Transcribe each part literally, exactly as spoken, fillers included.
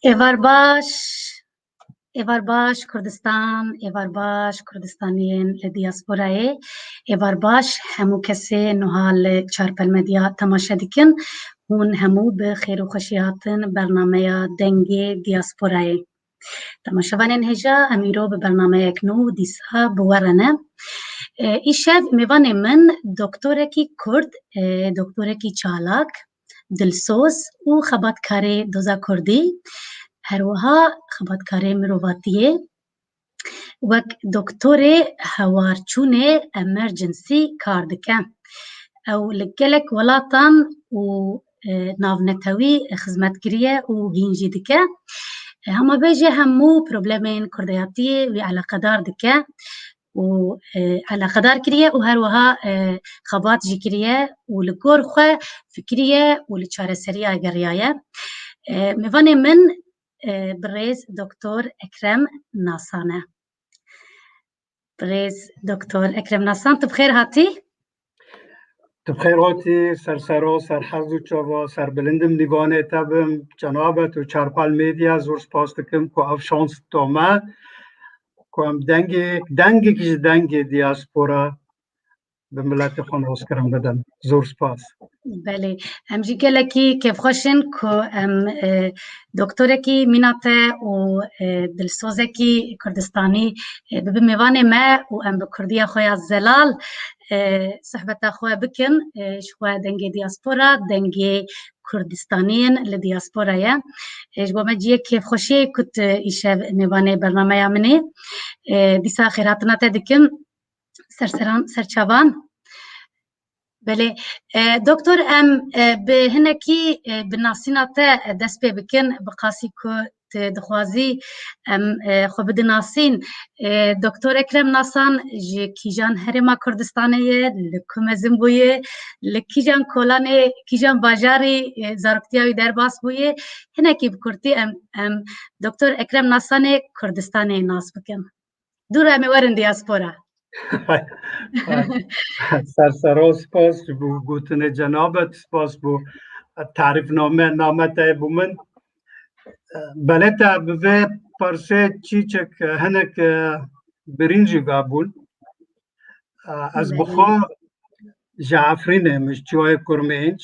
Êvar baş, êvar baş Kurdistan, êvar baş Kurdistaniyên li diasporayê, êvar baş hemû kesê nuha li Çarpel Medya temaşe dikin. Hûn hemû bi xêr û xweşî hatin bernameya Dengê Diasporayê. Temaşevanên hêja, em îro bi bernameyek nû dîsa bi we re ne. E, îşev mêvanê min doktorekî Kurd, e, doktorekî çalak, dilsoz û xebatkarê doza Kurdî, her wiha xebatkarê mirovatiyê, wek doktorê hewarçûnê emergency kar dike. Ew li gelek welatan û, e, navnetewî xizmet kiriye û hîn jî dike. E, hema vê jî hemû problemên kurdayatiyê wî eleqedar dike û, e, eleqedar kiriye û her wiha, e, xebat jî kiriye û li gor xwe fikiriye û li çareseriya geriyaye. E, mêvanê min, e, birêz Doktor Ekrem Nasan e. Birêz Doktor Ekrem Nasan, tu bi xêr hatî. Tu bi xêr hatî, ser sero, ser hez û çava, ser bilind im nîvanê te bim, cenabet û Çarpal Medya, zor spas dikim ku ev şans to me, ku em dengê, dengek ji dengê diaspora bi miletê xwe naskirin bidin. Zor spas. Belê, em jî gelekî kêfxweş in ku em, e, doktorekî mîna te û, e, dilsozekî Kurdistanî, e, bibe mêvanê me û em bi kurdiya xwe ya zelal, e, sohbeta xwe bikin, e, ji xwe dengê diaspora, dengê Kurdistaniyên li diaspora ye. E, ji bo me cihê kêfxweşiyê ku tu îşev mêvanê bernameya min î. E, dîsa xêrhatina te dikim. Serseran, serçavan. Belê, e, doktor, em, e, bi hinekî, e, bi nasîna te, e, dest pê bikin, bi qasî ku tu dixwazî em, e, xwe bidinasîn. E, Doktor Ekrem Nasan ji kîjan herêma Kurdistanê ye, li ku mezin bûye, li kîjan kolanê, kîjan bajarî, e, zaroktiya wî derbas bûye. Hinekî bi kurtî em, em Doktor Ekrem Nasanê Kurdistanê nas bikin. Dû re em ê werin diaspora. Ser sero spas ji bo gotinê cenabet, spas bo tarîfname, name te bo min. Belê te bi vê persê çîçek hinek birîn jî vebûn. Ez bi xwe ji Efrînê, min ji Çiyayê Kurmênc.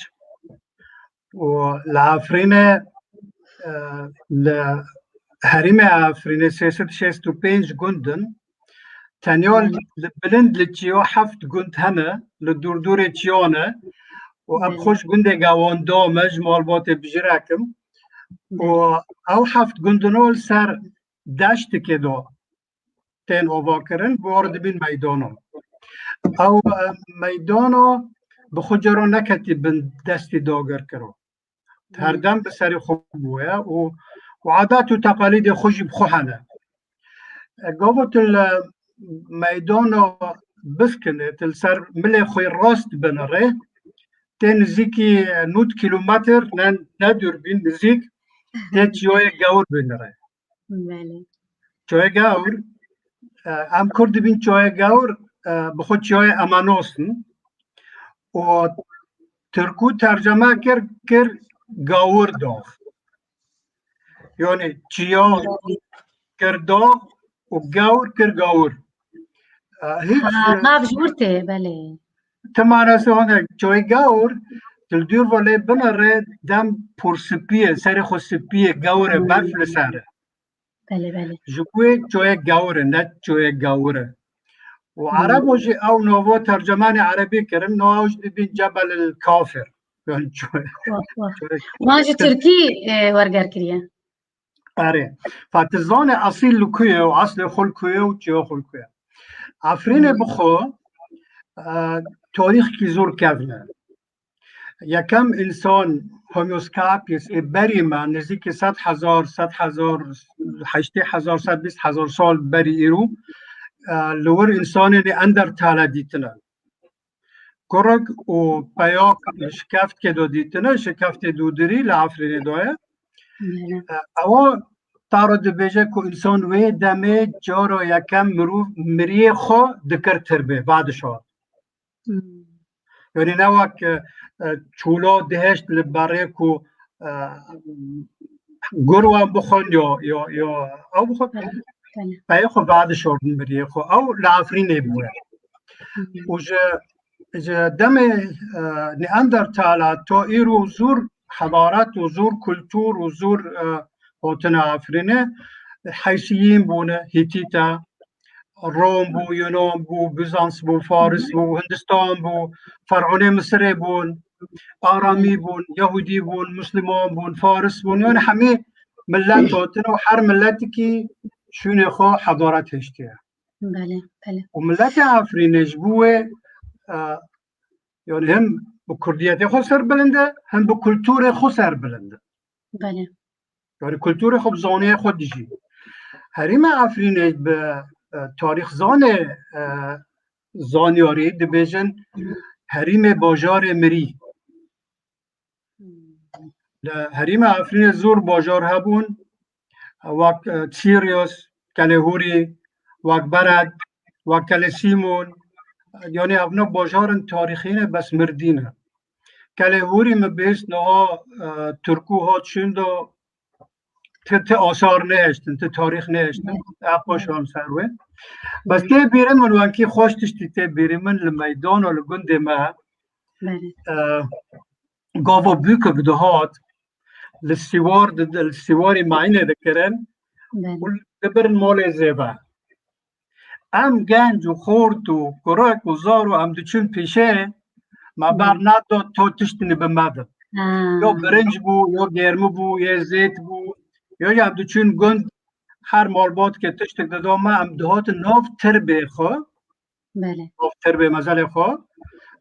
û li Efrînê, e, li herêmê Efrînê sê sed û şêst û pênc gund in. Tenya li bilind li çiya heft gund hene, li dûrdûrê çiya ne. Û em xwe ji gundê Gawanda me, ji malbatê Bijirek im. Û ew heft gundino li ser deştikê de tên avakirin, bi war dibîn meydana. Ew, e, meydana bi xwe cara neketî bin destî dagirkiro. Herdem bi serê xwe bûye û, û adet û teqalîdê xwe jî bi xwe hene. E, gava tu li meydana biskinê, tu li ser milê xwe rast binirê, tê nizîkî nod kîlometr, ne, ne dûr bîn, nizîk tê çiyayê gewr binirê. Belê. Çiyayê gewr, e, em kurd dibîn çiyayê gewr, e, bi xwe çiyayê emanos in. Û tirkû terceme kir, kir gawir dax. Yani çiya kir dax û gewr kir gawir. E, hiç, ha, nav ji wir tê, belê. Ti manası hone çiyayê gewr, tu li dûr ve lê binirê, dem pûr spî ye, serê xwe spî ye, gewr e, berf li ser e. Belê, belê. Ji ku yê çiyayê gewr e, ne çiyayê gawir e. Û Erebo jî ew nava tercemanê erebî kirin, no ew jî dibîn Cebel el Kafir. Yani çiyayê. Wah, wah. Wan ji tirkî, e, werger kiriye. Erê. Fatizanê esîl li ku ye û eslê xwe li ku ye û çiya xwe li ku ye. Efrînê bi xwe, e, tarîxkî zor kevn e. Yekem însan Homo sapiens ê berî me nêzîkî sed hezar, sed hezar, heştê hezar, sed bîst hezar sal berî îro, e, li wir însanên Neandertale dîtine. Kurek û peyak şikeftke de dîtine, şikeftê dûdirî li Efrînê de ye. E, ewa taro dibêje ku însan wê demê cara yekem mirov miriyê xwe dikir tirbê, vadişart. Hmm. Yani ne wek, e, e, çûla dihişt li berê ku, e, gur wan bixwin ya, ya, ya ew bixwin. Belê, belê. Peyê xwe vedişordin miriyê xwe. Ew li Efrînê bûye. Hı hı. Û ji, ji demê, e, Neandertala to îro zor hedaret û zor kultur û zor, e, hatine Efrînê, Heysiyîn bûne, Hîtîte, Rom bû, Yunan bû, Bizans bû, Faris bû, Hindistan bû, Fer'ûnê Misirê bûn, Aramî bûn, Yahudî bûn, Musliman bûn, Faris bûn. Yani hemî millet hatin û her milletikî şûnê xwe hedaret hiştiye. Belê, belê. Û milletê Efrînê ji bo wê, e, yani hem bi kurdiyetê xwe serbilind e, hem bi kulturê xwe serbilind e. Belê. Yani kulturê xwe bi zaniyê xwe dijî. Herêma Efrînê bi, e, tarîxzanê, e, zanyarî dibêjin herîmê bajarê mirî. Hmm. Li herêma Efrînê zor bajar hebûn, wek, e, Sirius, Kelê Hûrî, wek Bered, wek Kelê Sîmon. Yani evna bajarin tarîxî ne, bes mirdî ne. Kelê Hûrî min bihîst niha, e, Tirkû hat şûnda ti, ti asar nehiştin, ti tarîx nehiştin. Evet. Ev paşan ser wê. Bes tê bîrê min wekî xweş tiştî tê bîrê min li meydana li gundê me. Belê. E, gava bûkek dihat, li sîwar di, li sîwarî meynê dikirin. Belê. Û dibirin malê zêve. Em genc û xort û kurek û zar û em diçûn pêşê, me ber neda to tiştinî bi me din. Ha. Yo birinc bû, yo germi bû, yê zêt bû, yo jî em diçûn gund, her malbatkê tiştek dida me, em dihatin nav tirbê xwe, Belê. nav tirbê mezelê xwe,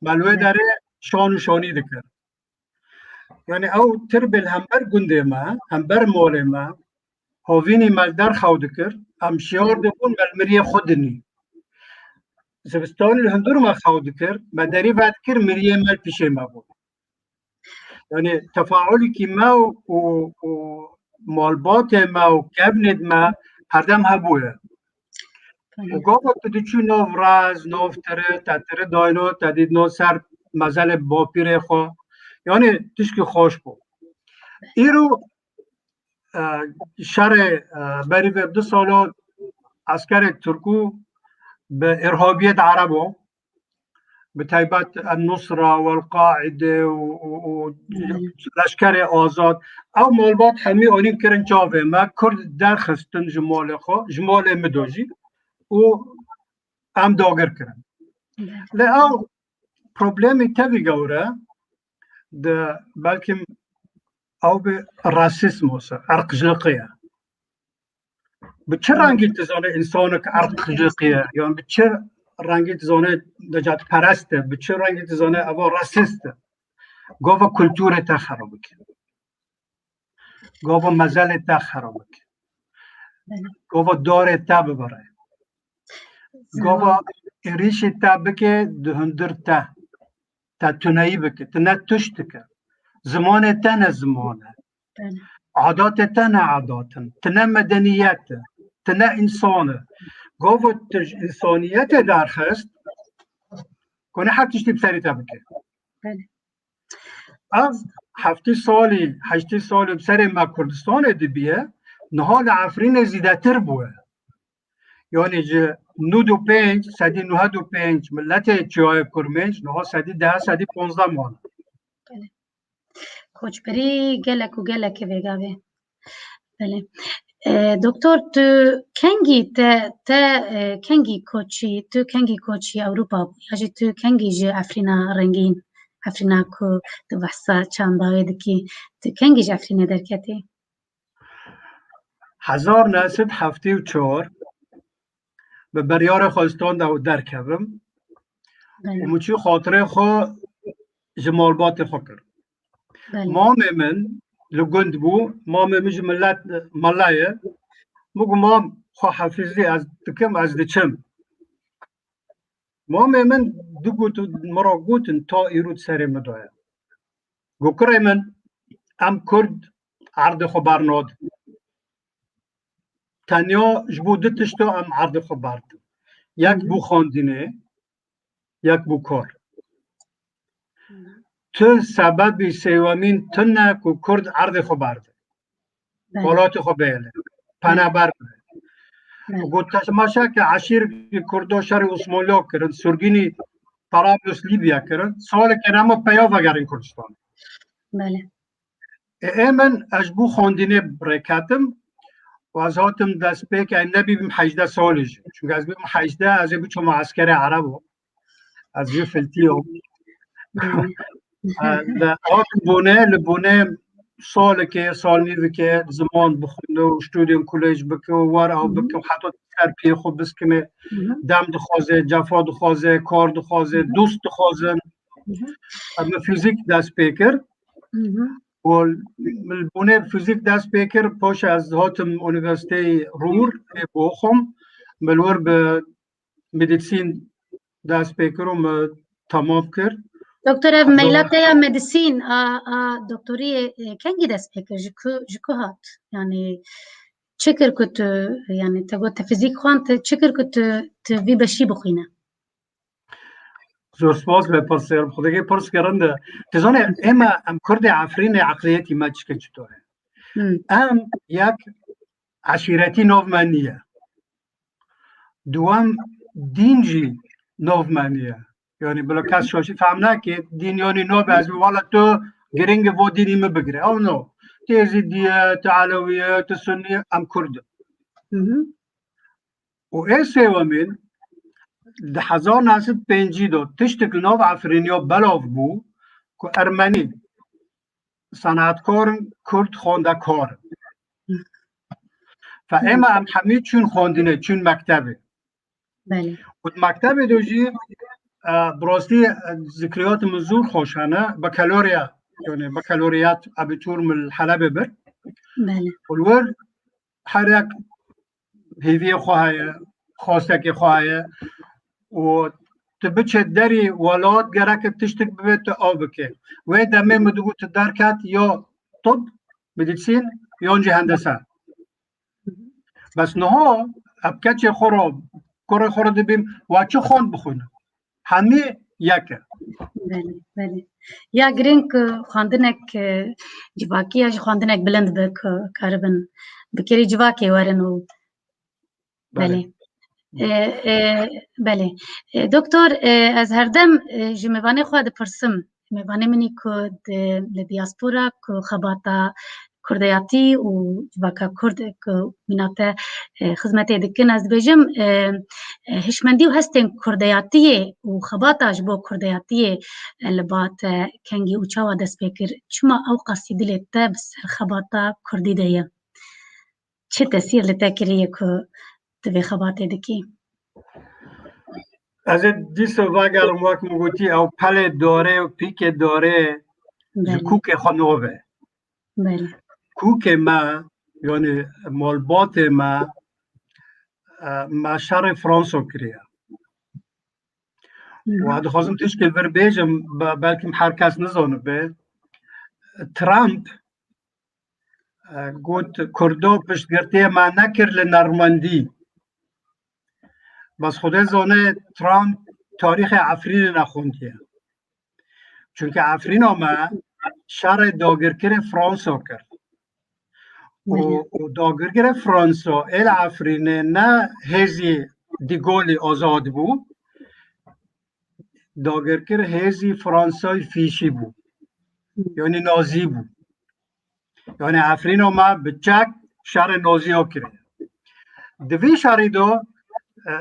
me li wê Belê. derê şan û şanî dikir. Yani ew tirbê li hember gundê me, hember malê me, hovînî me li der xew dikir, em şiyar dibûn, me li miriyê xwe dinî. Zivistanî li hundir me xew dikir, me derî vedikir, miriyê me li pişê me bû. Yani tefaulîkî me û, û, û malbatê me û kevnêd me herdem hebûye. Û gava tu diçû nav raz, nav tiri, te tiri dayno, te dîtno ser mezelê bapîrê xwe. Yani tişkî xweş bû. Îro, e, şerê, e, berî vê du salo eskerê Tirkû bi irhabiyê de Erebo, bi taybet El-Nusra, El-Qaide û, û, û leşkerê azad. Ew malbat hemî anîn kirin çavê me, Kurd derxistin ji malê xwe, ji malê min de jî û em dagir kirin. Lê ew problemî tevî gewre, di belkim ew bi rasîsmos e, erqciqî ye. Bi çi rengî tu zanî însanek erqciqî ye? Yan bi çi rengî tu zanî necatperest e? Bi çi rengî tu zanî eva rasîst e? Gava kulturê te xera bike. Gava mezelê te xera bike. Belê. Gava darê te bibire. Gava êrîşê te bike di hundir te. Te tuneyî bike. Tu ne tişt dike. Zimanê te ne ziman e. Belê. Adatê te ne adat in. Tu ne medeniyet e. Tu ne însan e. Gava tu ji însaniyetê derxist, ku ne her tiştî bi serê te bike. Belê. Ev heftê salî, heştê salî bi serê me Kurdistanê dibiye, niha li Efrînê zîdetir bûye. Yani ji nod û pênc, sedî nod û pênc miletê Çiyayê Kurmênc, niha sedî deh, sedî panzdeh mane. Belê. Koçberî gelek û gelek e vê gavê. Belê. E, doktor, tu kengî te, te, e, kengî koçî, tu kengî koçî Ewropa bû, ya jî tu kengî ji Efrîna Rengîn, Efrîna ku tu behsa çanda wê dikî, tu kengî ji Efrînê derketî? Hezar neh sed heftê û çar bi biryara xwestan de û derkevim. Belê. Û min çû xatirê xwe ji malbatê xwe kir. Belê. Mamê min li gund bû, mamê min ji milet mela ye. Min got, "Mam, xwe hefizî ez dikim, ez diçim." Mamê min digot, min re gotin, ta îro di serê min de ye. Got, "Kurê min, em Kurd erdê xwe bernadin. Tenya ji bo du tişta em erdê xwe berdin. Yek bû xwendinê, yek bû kar. Tu sebebî sêwemîn tune ku Kurd erdê xwe berde." Belê. Welatê xwe bihêle. Penaber bibe. Belê. Got, temaşe ke eşîr Kurdo şerê Osmanliya kirin, surgînî Tarablus Libya kirin, salekê hema peya vegerin Kurdistan. Belê. E, ê min, ez ji bo xwendinê rêketim û ez hatim destpêk, ey nebîbim hejdeh salî jî. Çünkü ez bîbim hejdeh, ez ê biçûm eskerê Erebo. Ez jî filtî yom. Hmm. E, li, hatim Bonê, li Bonê salekê, salnîvekê ziman bixwinde û studên kolej bike û war ew bike û heta ser piyê xwe biskine. Hı hı. Dem dixwaze, cefa dixwaze, kar dixwaze, Hı hı. dost dixwazin. Hı hı. E, min fîzîk dest pê kir. Hı hı. Û li Bonê fîzîk dest pê kir, paşê ez hatim Unîversîteyê Ruhr ê Bochum. Min li wir bi medîsîn dest pê kir û min temam kir. Doktor, ev Ez meyla ewil te ya medîsîn, a, a doktoriyê, e, kengî dest pê kir? Ji ku, ji ku hat? Yani çi kir ku tu, yani te got te fîzîk xwend, te çi kir ku tu, tu vî beşî bixwîne? Zor spas be pirsê, bi xwedê pirs kirin de. Tu zanî, ême, em Kurdê Efrînê eqliyetî me çike çito ye. Hmm. Em yek eşîretî nav me niye. Duwem dîn jî nav me niye. Yani bila kes şaşî fehm neke, dîn yani nav ez wala tu giring vo dînî min bigire. Ew no. Tu Êzîdî ye, tu Elewî ye, tu Sunnî ye, em Kurd in. Hı hı. Û ê sêwemîn, di hezar neh sed pêncî de tiştek li nav Efrîniya belav bû ku Ermenî senetkar in, Kurd xwendekar in. Fe ême em hemî çûn xwendinê, çûn mektebê. Belê. Û di mektebê de jî, e, bi rastî, e, zikriyat min zor xweş hene, bakalorya, yani bakaloriyat, abitur min li Helebê bir. Belê. Û li wir her yek hêviyê xwe heye, xwestekê xwe heye û tu biçe derî welat gerek tiştek bibe tu ew bike. Wê demê min digot tu derket ya tib, medîsîn, yan jî hendese. Bes niha ev keçê xwe re, kurê xwe re dibîm, wa çi xwend bixwîne. Hemî yek e. Belê, belê. Ya giring ku xwendinek, e, civakî ya jî xwendinek bilind be ku karibin bi kirî civakê werin û Belê. Belê. E, e, belê. E, doktor, e, ez herdem, e, ji mêvanê xwe dipirsim. Mêvanê min î ku di, li diaspora ku xebata kurdeyatî û civaka kurd ku mîna te, e, xizmetê dikin, ez dibêjim, e, e, hişmendî û hestên kurdeyatiyê û xebata ji bo kurdeyatiyê, e, li ba te kengî û çawa dest pê kir? Çima ew qasî dilê te bi ser xebata kurdî de ye? Çi tesîr li te kiriye ku tu vê xebatê dikî? Ez ê dîsa vegerim, wek min gotî, ew pelê darê û pîkê darê ji Belê. Kûkê xwe nove. Belê. Kûkê me, yani malbatê me, e, me şerê Fransa kiriye. Hı hı. Û ez dixwazim tiştê vir bêjim, be-, belkim her kes nizanibe. Trump, e, got, Kurdo piştgirtiyê me nekir li Normandî. Bes Xwedê zane Trump tarîxê Efrînê nexwendiye. Çunke Efrîna me şerê dagirkirê Fransa kir. Û, Belê. Û dagirkirê Fransa ê li Efrînê ne hêzî De Gaulleî azad bû, dagirkir hêzî Fransayî fîşî bû. Hı. Yani nazî bû. Yani Efrîna me bi çek şerê naziya kiriye. Di vî şerî de, e,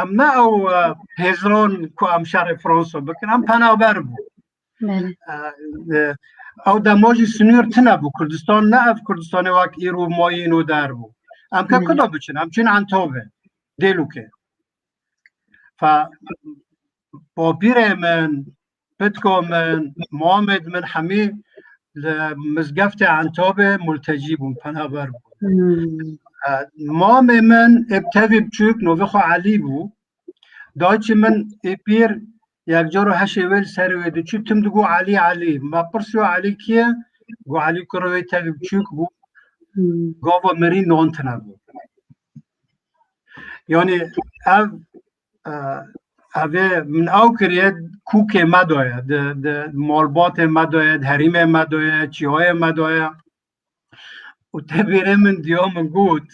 em ne ew, e, hêzran ku em şerê Fransa bikin, em penaber bûn. Belê. E, e, ew dema jî sinûr tune bû. Kurdistan ne ev Kurdistanê wek îro mayîn û der bû. Em ke Belê. Kuda biçin? Em çin Entebê, Dêlûkê. Fe bapîrê min, pitka min, mamêd min hemî li mizgeftê Entebê multecî bûn, penaber bûn. Hmm. E, mamê min ê bi tevî biçûk, novê xwe Elî bû. Dayçî min ê pîr yek cara heşê wê li serê wê diçû, tim digot, "Elî, Elî." Me pirsiya, "Elî kî ye?" Got, "Elî kurê wê tevî biçûk bû." Hmm. Gava mirî nan tune bû. Yani ev, e, ev ê min ew kiriye, kûkê me de ye, di, di malbatê me de ye, di herîmê me de ye, çiyayê me de ye. û tê bîrê min diya min got,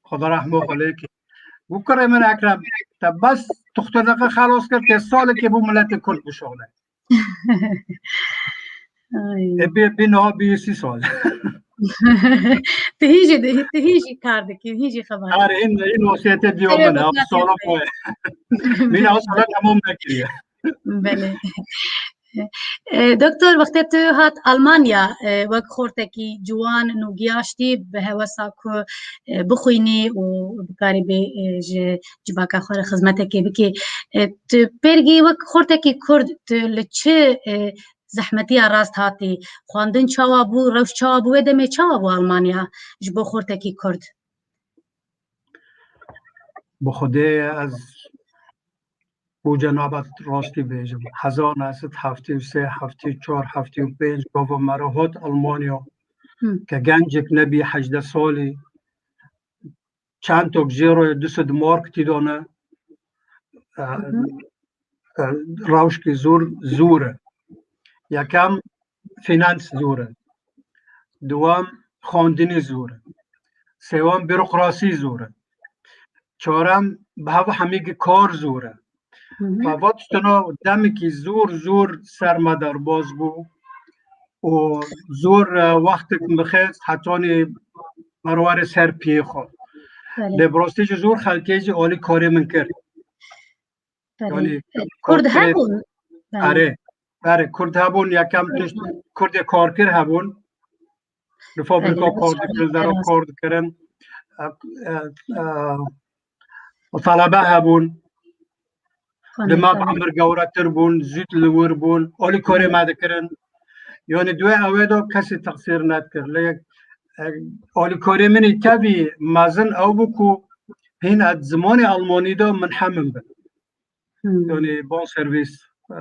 Xweda rehma xwe lê ke. Got, kurê min Ekrem, te bes tuxtedeke xelas kir, tê salekê bo miletê Kurd bişoxle. Ay. E, bê, bê niha bê sî sal. Tu hîn jî, tu hîn jî kar dikî, hîn jî xebat. Are, hîn, hîn wasiyetê diya min, ew sala xwe. Min ew sala temam nekiriye. Belê. E, doktor, wextê tu hat Almanya, e, wek xortekî ciwan, nûgiyaş tî, bi hewesa ku, e, bixwînî û bikarî bê, e, ji civaka xwe re xizmetekê bikî. E, tu pêrgî wek xortekî Kurd, tu li çi, e, zehmetiya rast hatî? Xwendin çawa bû, rewş çawa bû, wê demê çawa bû Almanya ji bo xortekî Kurd? Bi Xwedê ez bo cenaba te rastî bêjim. Hezar neh sed heftê û sê, heftê û çar, heftê û pênc gava me re hat Almanya. Hı. Ke gencek nebî hejdeh salî, çend tok jê re du sed mark tî dane. E, Hı hı. e, rewşkê zor, zor e. Yekem, finans zor e. Duwam, xwendinî zor e. Sêwam, bürokrasî zor e. Çarem, bi hev hemî kar zor e. Hı hı. Fa va tiştino demekî zor, zor ser me derbaz bû. Û zor, e, wextek min xist, hetanî me re were ser piyê xwe. Belê. Lê bi rastî jî zor xelkê jî alî karê min kir. Belê. Yanî, e, Kurd hebûn? Belê. Erê, erê, Kurd hebûn, yekem tişt, Kurdê karkir hebûn. Li fabrîka kar dikirin, li dera kar dikirin. E, e, e, talebe hebûn. Li me bi emir gewretir bûn, zûd li wir bûn. Alî karê me dikirin. Yanî, duwê ewê de kesî teqsîr nedikir. Lê, e, alîkarê min î tevî mezin ew bû ku hîn ez zimanê Almanî de min hemin bin. Hmm. Yanî, bon servis, e,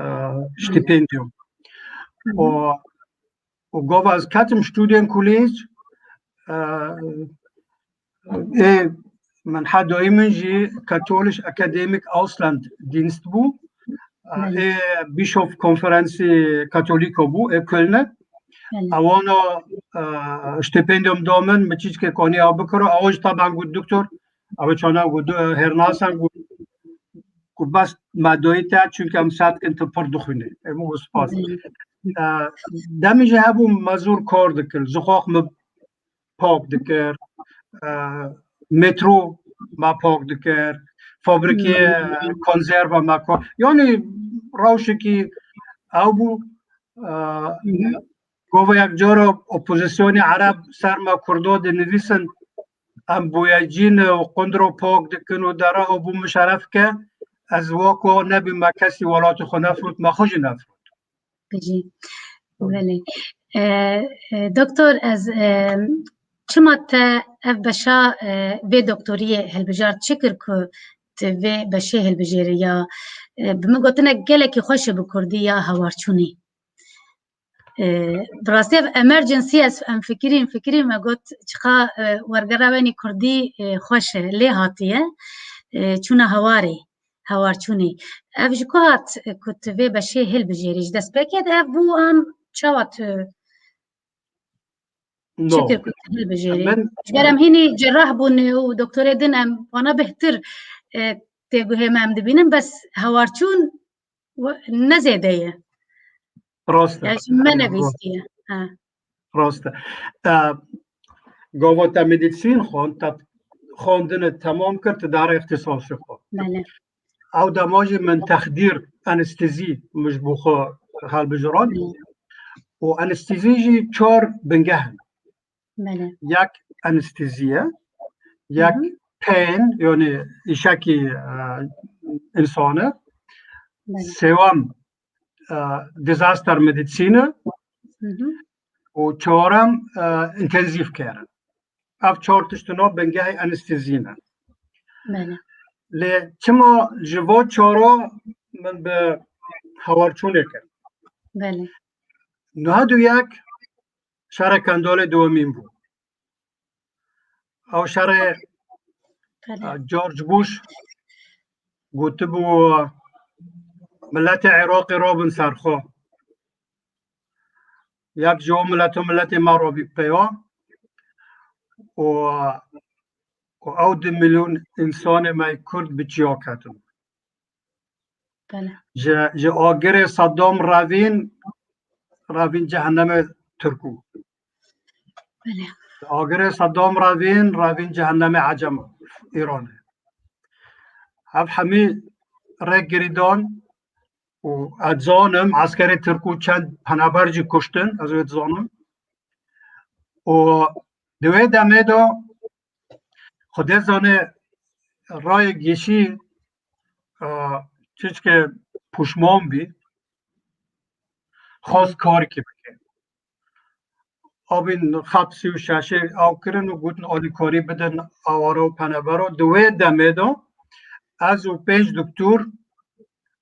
stipendium. Hı hı. O, û gava ez ketim Studienkolleg, e, ê min, heta doyê min jî Katholische Akademie Auslandsdienst bû. E, Belê. Ê Bischof Konferensê Katolîko bû, ê Köln'e. Belê. Ewana, e, stipendium da min, min çîçkê kanî ew bikiro. Ew jî taban got, doktor, ew çanan got, e, hêrnasan got, ku bes me doyê te, çunke em sed kin tu pir dixwînî. Em û spas. Belê. E, demê jî hebû me zor kar dikir. Zixax min pak dikir. E, metro me pak dikir. Fabrikê, Hmm. e, konserva me pak. Yanî rewşekî ew bû. E, Hı hı. Gava yek cara opozisyonê Ereb ser me Kurdo dinivîsin, em boyecî ne û qundro pak dikin û dera û bû min şeref ke ez wako nebî, me kesî welatê xwe nefirot, me xwe jî nefirot. Bijî. Belê. E, e, doktor, ez, e, çima te ev beşa, e, vê doktoriyê hilbijart, çi kir ku tu vê beşê hilbijêrî ya, e, bi min gotine gelekî xweş e bi kurdî ya hewarçûnî? E, bi rastî ev emergency ez em fikirîn, fikirîn me got çiqa, e, wergera wenî kurdî, e, xweş e, lê hatiye, e, çûna hewarê, hewarçûnê. Ev ji ku hat, e, ku tu vê beşê hilbijêrî? Ji destpêkê de ev bû an çawa tu çi kir ku tu hilbijêrî? Ji ber em hînî cerrah bûn û doktorê din em wana bêhtir, e, têguhê me em dibînin, bes hewarçûn ne zêde ye. Rast e. Ya ji me nevîstiye. Ha. Rast e. E, gava te medîsîn xwend, te xwendine temam kir, tu dara îxtîsasê xwe. Belê. Ew dema jî min texdîr anestezî min ji bo xwe hilbijiran. Belê. Û anestezî jî çar bingeh in. Belê. Yek anestezî ye, yek Hı hı. pain, yanî îşekî, e, însan e. Belê. Sêwem, e, disaster medicine Hı hı. û çarem, e, intensive care. Ev çar tişt nav bingehê anestezî ne. Belê. Lê çima ji va çara min bi hewarçûnê kir? Belê. Nuha du yek şerê Kendalê duyemîn bû. Ew şerê, Belê. e, George Bush gotibû, miletê Iraqê rabin ser xwe. Yek ji wan mileto miletê me re bî peya. û, û ew du milyon însanê me Kurd bi çiya ketin. Belê. Ji, ji agirê Saddam revîn, revîn cehennemê Tirkû. Belê. Ji agirê Saddam revîn, revîn cehennemê Ecem Îranê. Ev hemî rêk girîdan û ez zanim, eskerê Tirkû çend penaber jî kuştin, ez wê dizanim. Û di wê demê de Xwedê zane rayê gişî, e, çiçke puşman bî, xwest karikê bike. Abîn xet sî û şeşê ew kirin û gotin alîkarî bidin awara û penebero. Di wê demê de ez û pênc doktor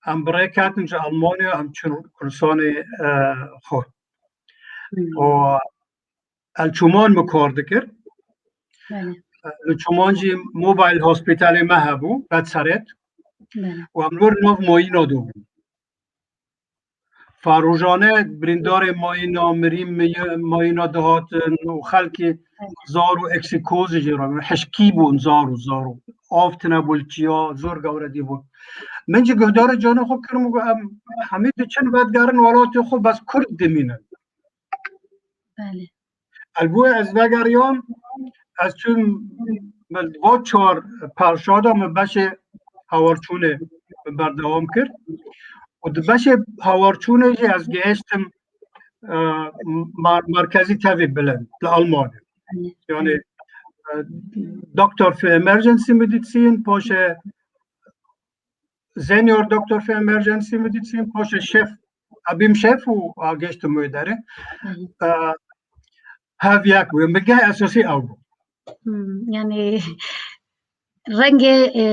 em bi rê ketin ji Almanya, em çûn Kurdistanê, e, xwe. Hmm. Û El Çûman min kar dikir. Belê. El Çûman jî Mobile Hospitalê me hebû, Betseret. Belê. Û em li wir nav mayîna dibûn. Farojane birîndarê mayîna, mirî miy-, mayîna dihatin û xelkê Belê. Zar û eksîkoz jî re hişkî bûn, zar û zar û. Av tine bû li çiya, zor gewre dî bûn. Min jî guhdarê canê xwe kirim û got, em hemî diçin vedigerin welatê xwe, bes Kurd dimînin. Belê. Elbûye ez vegeriyam, ez çûm, min va çar perşa de min beşê hawarçûnê min berdewam kir. Û di beşê hawarçûnê jî ez gihiştim, e, mar-, merkezî tevî bilind li Almanya. Belê. Yani, e, Doctor für Emergency Medizin, paşê Senior Doctor for Emergency Medicine, paşê şef, ebîm şef û a geştim wê derê. Hı hı. E, hev yek bû. Min geh esasî ew bû. Hmm, yani rengê, e,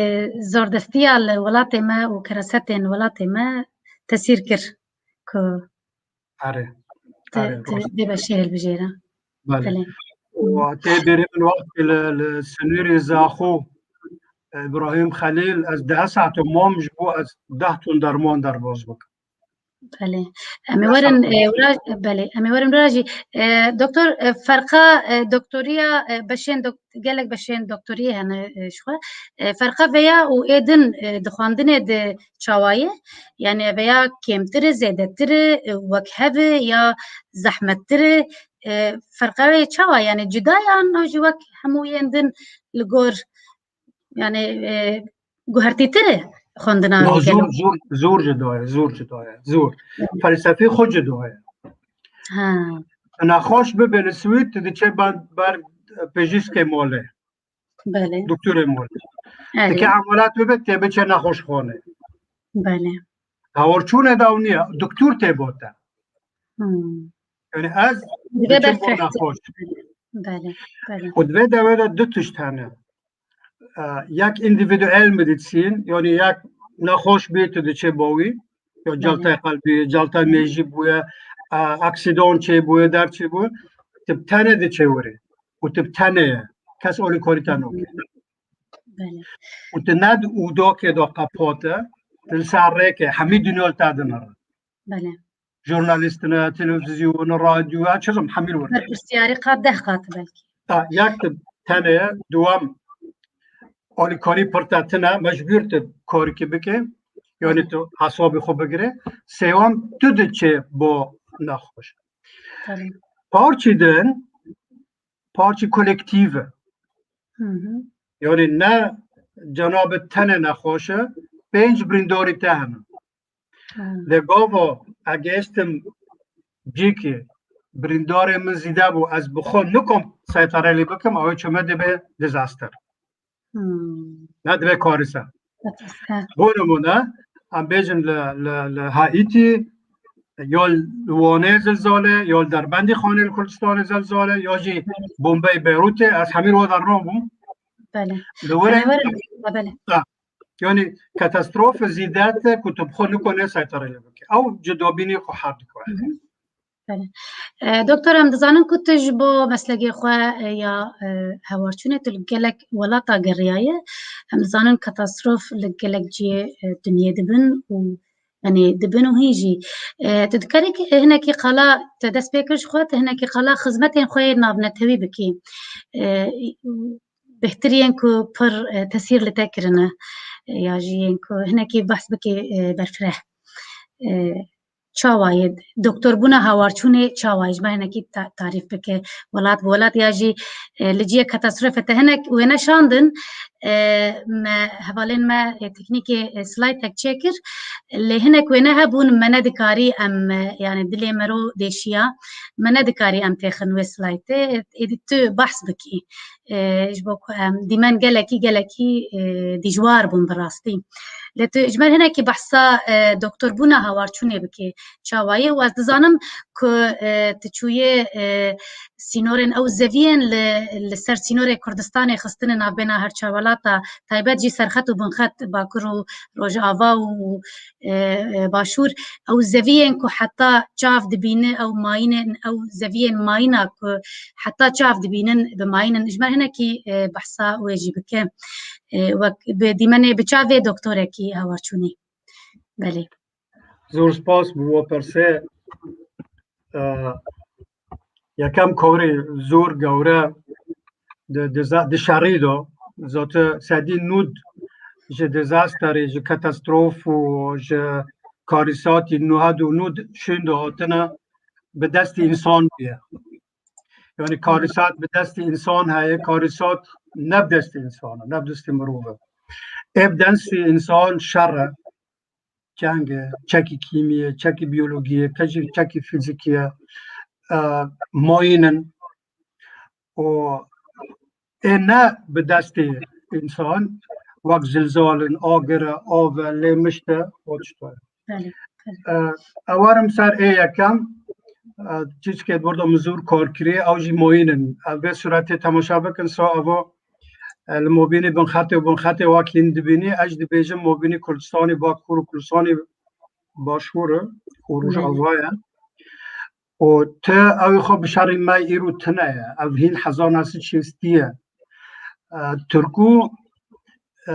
zordestiya li welatê me û kerasetên welatê me tesîr kir ku Erê. Te, Erê, te, rost. Dê beşê hilbijêre. Belê. Belê. Û tê bêrê min wextê li, li sinûrê Zaxo, Îbrahîm Xelîl, ez deh saet mam ji bo ez deh ton derman derbas bikim. Belê. Em ê werin, e, wira, belê. Em ê werin wira jî. E, doktor, e, ferqa, e, doktoriya, e, beşên dok-, gelek beşên doktoriyê hene, e, ji xwe. E, ferqa veya û ê din, e, di xwendinê de çawa ye? Yani veya kêmtir e, zêdetir e, e, wek hev e ya zehmettir e? E, ferqa wê çawa? Yani cuda ye an jî wek hemû yên din li gor, yani, e, guhertîtir e xwendina wê gelo? Ya zor, zor, zor cuda ye, zor cuda ye, zor. Felsefî xwe cuda ye. Ha. Nexweş bibe li Swîd, tu diçe ber, ber pejîskê malê. Belê. Doktorê malê. Erê. Dike emeliyat bibe, tê biçe nexweşxane. Belê. Hawarçûne de ew niye, doktor tê bo te. Hmm. Yani ez Dibe diçim bo berfireh. Nexweş. Belê, belê. Û di vê dewê de du tişt hene. E, yek individual medicine, yani yek nexweş bê tu diçe bo wî, ya Belê. Celtay qelbî, celtay mêjî bûye, e, aksidan çê bûye, der çê bûye, tu bi tenê diçe wirê. Û tu bi tenê ye. Kes alîkarî te nake. Belê. Û tu ne di odakê de qepat e, tu li ser rêkê, hemî dinya li te dinere. Belê. Jurnalîstine, televîzyon, radyo, her çi zim hemî li wir. Berpirsiyarî qat deh qat belkî. Ha, yek tu tenê ye, duwem alîkarî pir te tine, mecbûr tu karikî bike, yani tu hesabê xwe bigire. Sêwem tu diçe bo nexweş. Tabii. Parçî din, parçî kolektîv e. Hı hı. Yani ne cenabê tenê nexweş e, pênc birîndarî te hene. Hı. Lê gava egeştim cîkî birîndarê min zîde bû, ez bi xwe nikom seyterelî bikim, ew çime dibe dizaster. Hmm. Ne dibe karîse. He. Bo nimûne, em bêjin li, li, li Haîtî, ya li Wanê zilzale, ya li Derbendî Xanê li Kurdistanê zilzale, ya jî bombeyê Beyrûtê, ez hemî wa de rabûm. Belê. Li wir e. Em ê werin, belê. Ha. Yani katastrofe zîde te ku tu bi xwe nikone seyterê lê bike. Ew cudabînî xwe her dikeve. Hı hı. Belê. E, doktor, em dizanin ku tu ji bo meslekê xwe, e, ya, e, hewarçûnê tu li gelek welata geriyaye. Em dizanin katastrof li gelek cihê, e, dinyê dibin û Yanî dibin û hîn jî, e, tu dikarî ki hinekî qala te dest pê kir ji xwe, tu hinekî qala xizmetên xwe yê navnetewî bikî. E, bêhtir yên ku pir, e, tesîr li te kirine, e, ya jî yên ku hinekî behs bikî, e, berfireh. E, çawa ye? Doktorbûna hawarçûnê çawa ye? Ji me hinekî ta-, tarîf bike. Welat bi welat ya jî, e, li cihê katastrofe te hinek wêne şandin, e, me, hevalên me, e, teknîkê, e, slaytek çêkir. Lê hinek wêne hebûn, me nedikarî em, e, yani dilê mero dêşiya, me nedikarî em têxin wê slaytê. Êdî tu behs bikî. E, ji bo ku em dîmen gelekî, gelekî, e, dijwar bûn bi rastî. Lê tu ji me hinekî behsa, e, doktorbûna hawarçûnê bikî. Çawa ye? Û ez dizanim ku, e, tu çûyê, e, sînorên ew zeviyên li, li ser sînorê Kurdistanê xistine navbêna her çar welata, taybet jî serxet û binxet, Bakur û Rojava û, e, e, Başûr, ew zeviyên ku heta çav dibîne, ew mayînên, ew zeviyên mayîna ku heta çav dibînin, bi mayînin. Ji me hinekî, e, behsa wê jî bike. E, wek bi dîmenê bi çavê doktorekî hawarçûnê. Belê. Zor spas bo we pirsê. E, yekem karê zor gewre di, di, za-, di şerî de, zate sedî nûd ji dizasterê, ji katastrof û ji karîsatî nûhed û nûd şûn de hatine bi destî însan bûye. Yani karîsat bi destî însan heye, karîsat ne bi destî însan e, ne bi destî mirov e. Ê bi destî însan şer e, ceng e, çekî kîmî ye, çekî biyolojî ye, çekî, çekî fîzîkî ye, e, mayîn in. Û ê ne bi destê însan, wek zilzal in, agir e, av e, lê mişt e, o tişta ye. Belê, belê. E, ew werim ser ê yekem, e, çîçkê burada min zor kar kirî, ew jî mayîn in. Ev vê suretê temaşa bikin, sa evo, e, li mobînê binxetê û binxetê wek hîn dibînî, ez jî dibêjim mobînî Kurdistanê Bakur û Kurdistanê Başûr e û Belê. Rojava ye. Û ti ew ê xwe bi şerî me îro tune ye. Ev hîn hezar neh sed şêstî ye. E, Tirkû, e,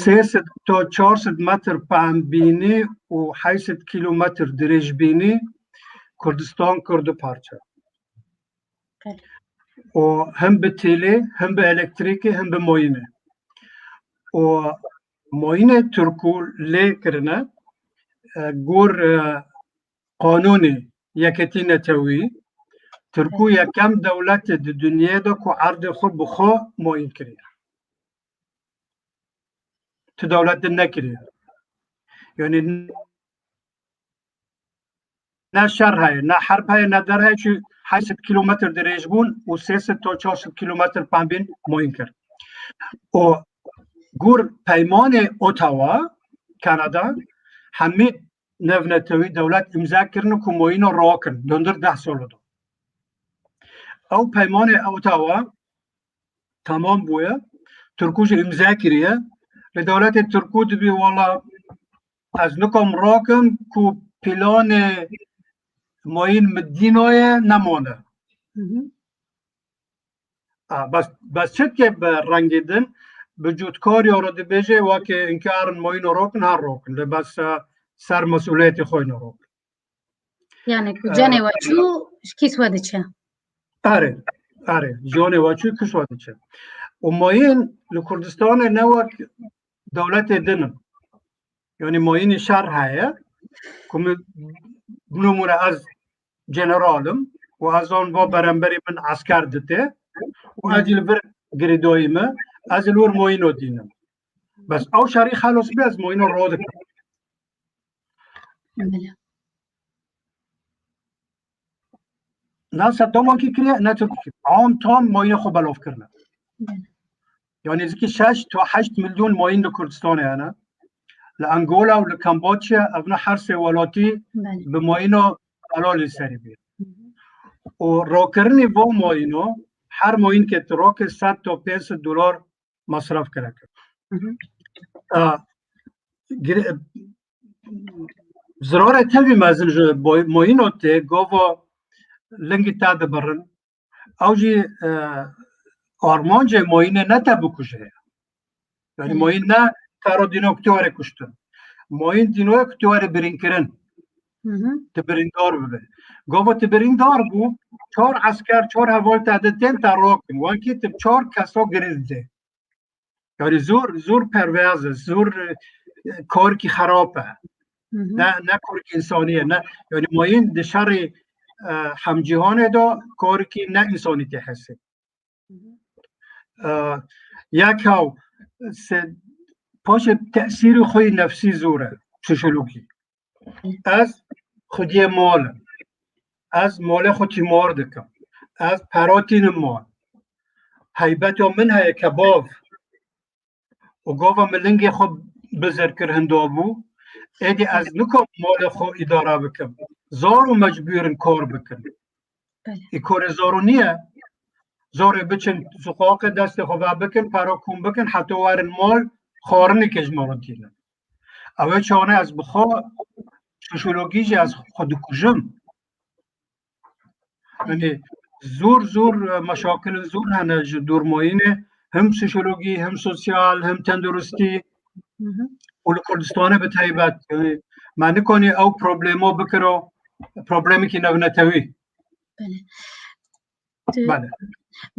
sê sed ta çar sed metr pembînî û heşt sed kîlometr dirêjbînî Kurdistan kir du parçe. Belê. Û him bi têlê, him bi elektrîkê, him bi moyînê. Û moyînê Tirkû lê kirine, e, gor, e, qanûnê yeketî netewî, Tirkû yekem dewlet e di dinyê de ku erdê xwe bi xwe moyîn kiriye. Tu dewlet din nekiriye. Yani ne şer heye, ne herb heye, ne der heye, çi heşt sed kilometr dirêj bûn û sê sed ta çar sed kilometr pembîn moyîn kir. Û gor peymanê Ottawa, Kanada, hemî navnetewî dewlet îmza kirin ku moyîno rakin, dundir deh salo de. Ew peymanê Ottawa tamam bûye, Tirkû jî îmza kiriye. Lê dewletê Tirkû dibî, wala ez nikom rakim ku planê moyîn min dînaye nemane. Hı hı. A, bes, bes çitke bi rengê din, bi cûtkariya re dibêje, wekê inkar in moyîno rokin, her rokin. Lê bes, e, ser mesûliyetê xwe ino rokin. Yani ku E, canê we çû, ji kîs we diçe? Erê, erê. Canê we çû, kîs we diçe. Û moyîn li Kurdistanê ne wek dewletê din in. Yani moyînî şer heye. Ku min, bi nimûne ez general im û ez an va beramberî min esker dite û ez jî li vir girêdayî me, ez li wir moyîno dînim. Bes ew şerî xelos bê, ez moyîno radikim. Belê. Ne Seddamakî kiriye, ne Tirkî kiriye. Am tam moyînê xwe belav kirine. Belê. Yani nêzîkî şeş ta heşt milyon moyîn li Kurdistanê hene. Li Angola û li Kamboçya, evna her sê welatî Belê. Bi moyîno delal li serî bî. Hı hı. Û rakirinê va moyîno, her moyîn ke tu rake sed ta pênc sed dolar masraf kirek. Hı hı. E, gire-, zirarê tevî mezin ji boy-, moyîno tê, gava lingî te dibirin. Ew jî, e, armancê moyînê ne te bikuje. Yani Hı. moyîn ne te re dîno ku tu were kuştin. Mayîn dînoye ku tu were birînkirin. Hı hı. Tu birîndar bibe. Gava tu birîndar bû, çar esker, çar heval te de tên te rakin. Wankî tu çar kesa girê dide. Yani zor, zor perveyaz e, zor, e, karkî xerap e. Hı hı. Ne, ne karkî insanî ye, ne, yani mayîn di şerê, e, hemcîhanê de karkî ne insanî tê hesê. Hı hı. E, yek haw, se, paşê tesîrê xwe yê nefsî zor e, psîkolojî. Ez xwediyê mal im. Ez malê xwe tîmar dikim. Ez pera tînim mal. Heybeta min heye ke bav û gava min lingê xwe bizir kir hinda bû. Êdî ez nikom malê xwe îdare bikim. Zar û mecbûr in kar bikin. Belê. Î korê zaro niye. Zorê biçin suqaqê destê xwe ve bikin, pera kom bikin, heta werin mal, xwarinê ke ji me re tînin. Ew ê çaxane ez bi xwe, psîkolojî jî ez xwe dikujim. Yani zor zor, e, meşakilin zor hene ji dormayînê, hem psîkolojî, hem sosyal, hem tenduristî. Hı hı. Û li Kurdistanê bi taybet. Yani me nikanî ew problema bikiro problemekî navnetewî. Belê. Tu Belê.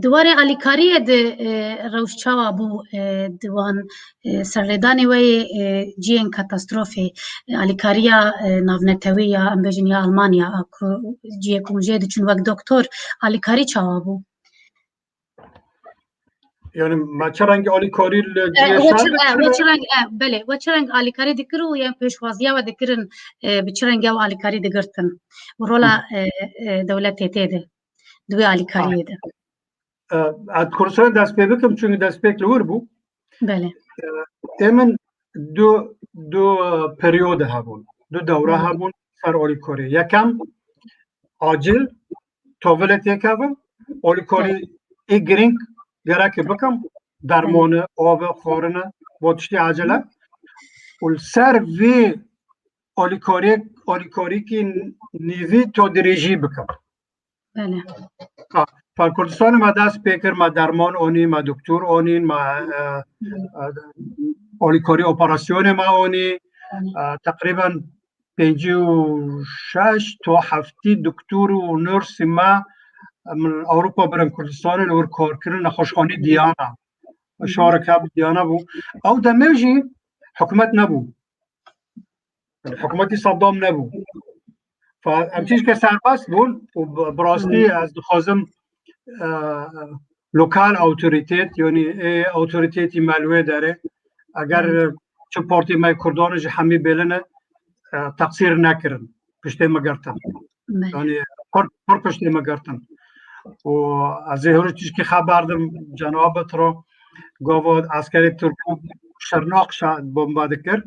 Di warê alîkariyê de, e, rewş çawa bû, e, di wan, e, serlêdanê we yê, e, cihên katastrofê, e, alîkariya, e, navnetewî ya, em bêjin ya Almanya, a ku cihê ku hûn jê diçûn wek doktor, alîkarî çawa bû? Yani me çi rengî alîkarî li E, cihê we şer çi, e, we dikir? Çi reng, e, belê, we çi reng alîkarî dikir û yên pêşwaziya we dikirin, e, bi çi rengî ew alîkarî digirtin? Û rola, Hı. e, e, dewletê tê de, di wê alîkariyê de. E, ez Kurdistanê dest pê bikim, çünkü destpêk li wir bû. Belê. E, ê min du, du, e, periyode hebûn, du dewre Hı. hebûn ser alîkarî. Yekem acil, tavilê têkevim, alîkarî Hı. ê girîng gereke bikim, dermane, ave, xwarine, bo tiştê acele. Û li ser vê alîkariyê, alîkarîkî nîvî to dirêjî bikim. Belê. Ha, Par Kurdistanê me dest pê kir, me derman anî, me doktor anîn, me, e, Hı. e, alîkarî operasyonê me anî. Hı. E, teqrîben pêncî û şeş to heftî doktor û nursî me, em, li Ewropa birin Kurdistanê li wir kar kirin, nexweşxanî Diyana. Hı hı. Şarek hebû Diyana bû. Ew demê jî hikûmet nebû. Hikûmetî Saddam nebû. Fa-, em tişke serbest bûn û bi, bi rastî Hı. ez dixwazim, e, lokal awtorîtet, yanî ê awtorîtetî me li wê derê, eger Hı. çi partî me Kurdan ji hemî bêline, e, teqsîr nekirin, piştê me girtin. Belê. Yanî pir, pir piştê me girtin. Û ez ê hûrî tişkî xeber dim, cenabê tiro, gava eskerê Tirk û Şirnaq şa-, bomba dikir.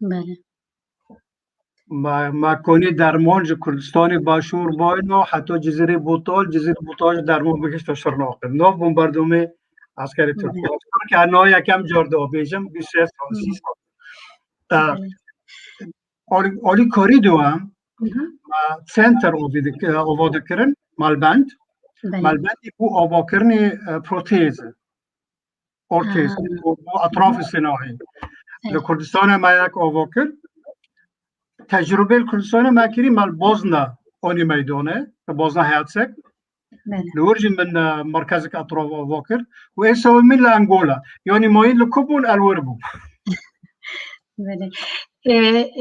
Belê. Ma, ma konî derman ji Kurdistanê Başûr bayno, heta Cizîrê Botal, Cizîrê Botal ji derman bigihişte Şirnaqê. Nav bombardomê eskerê Tirk. Belê. Tirk her niha yekem car da bêjim, bîst şeş sal, Hı. sî sal. E, Belê. Alî, alîkarî de em, Hı hı. e, center avê dik-, e, ava dikirin, malbend. Belê. Malbendî bû avakirinê, e, protezi. Ortez, Ha. û, û etrafê Hı hı. Sinayî. Evet. Li Kurdistanê me yek ava kir. Tecrûbê li Kurdistanê me kirî, me li Bozna anî meydane, li Bozna Herceg. Belê. Li wir jî min, e, merkezek etraf ava kir. Û êsa min li Angola. Yanî mayîn li ku bûn, el wir bû. Belê. E,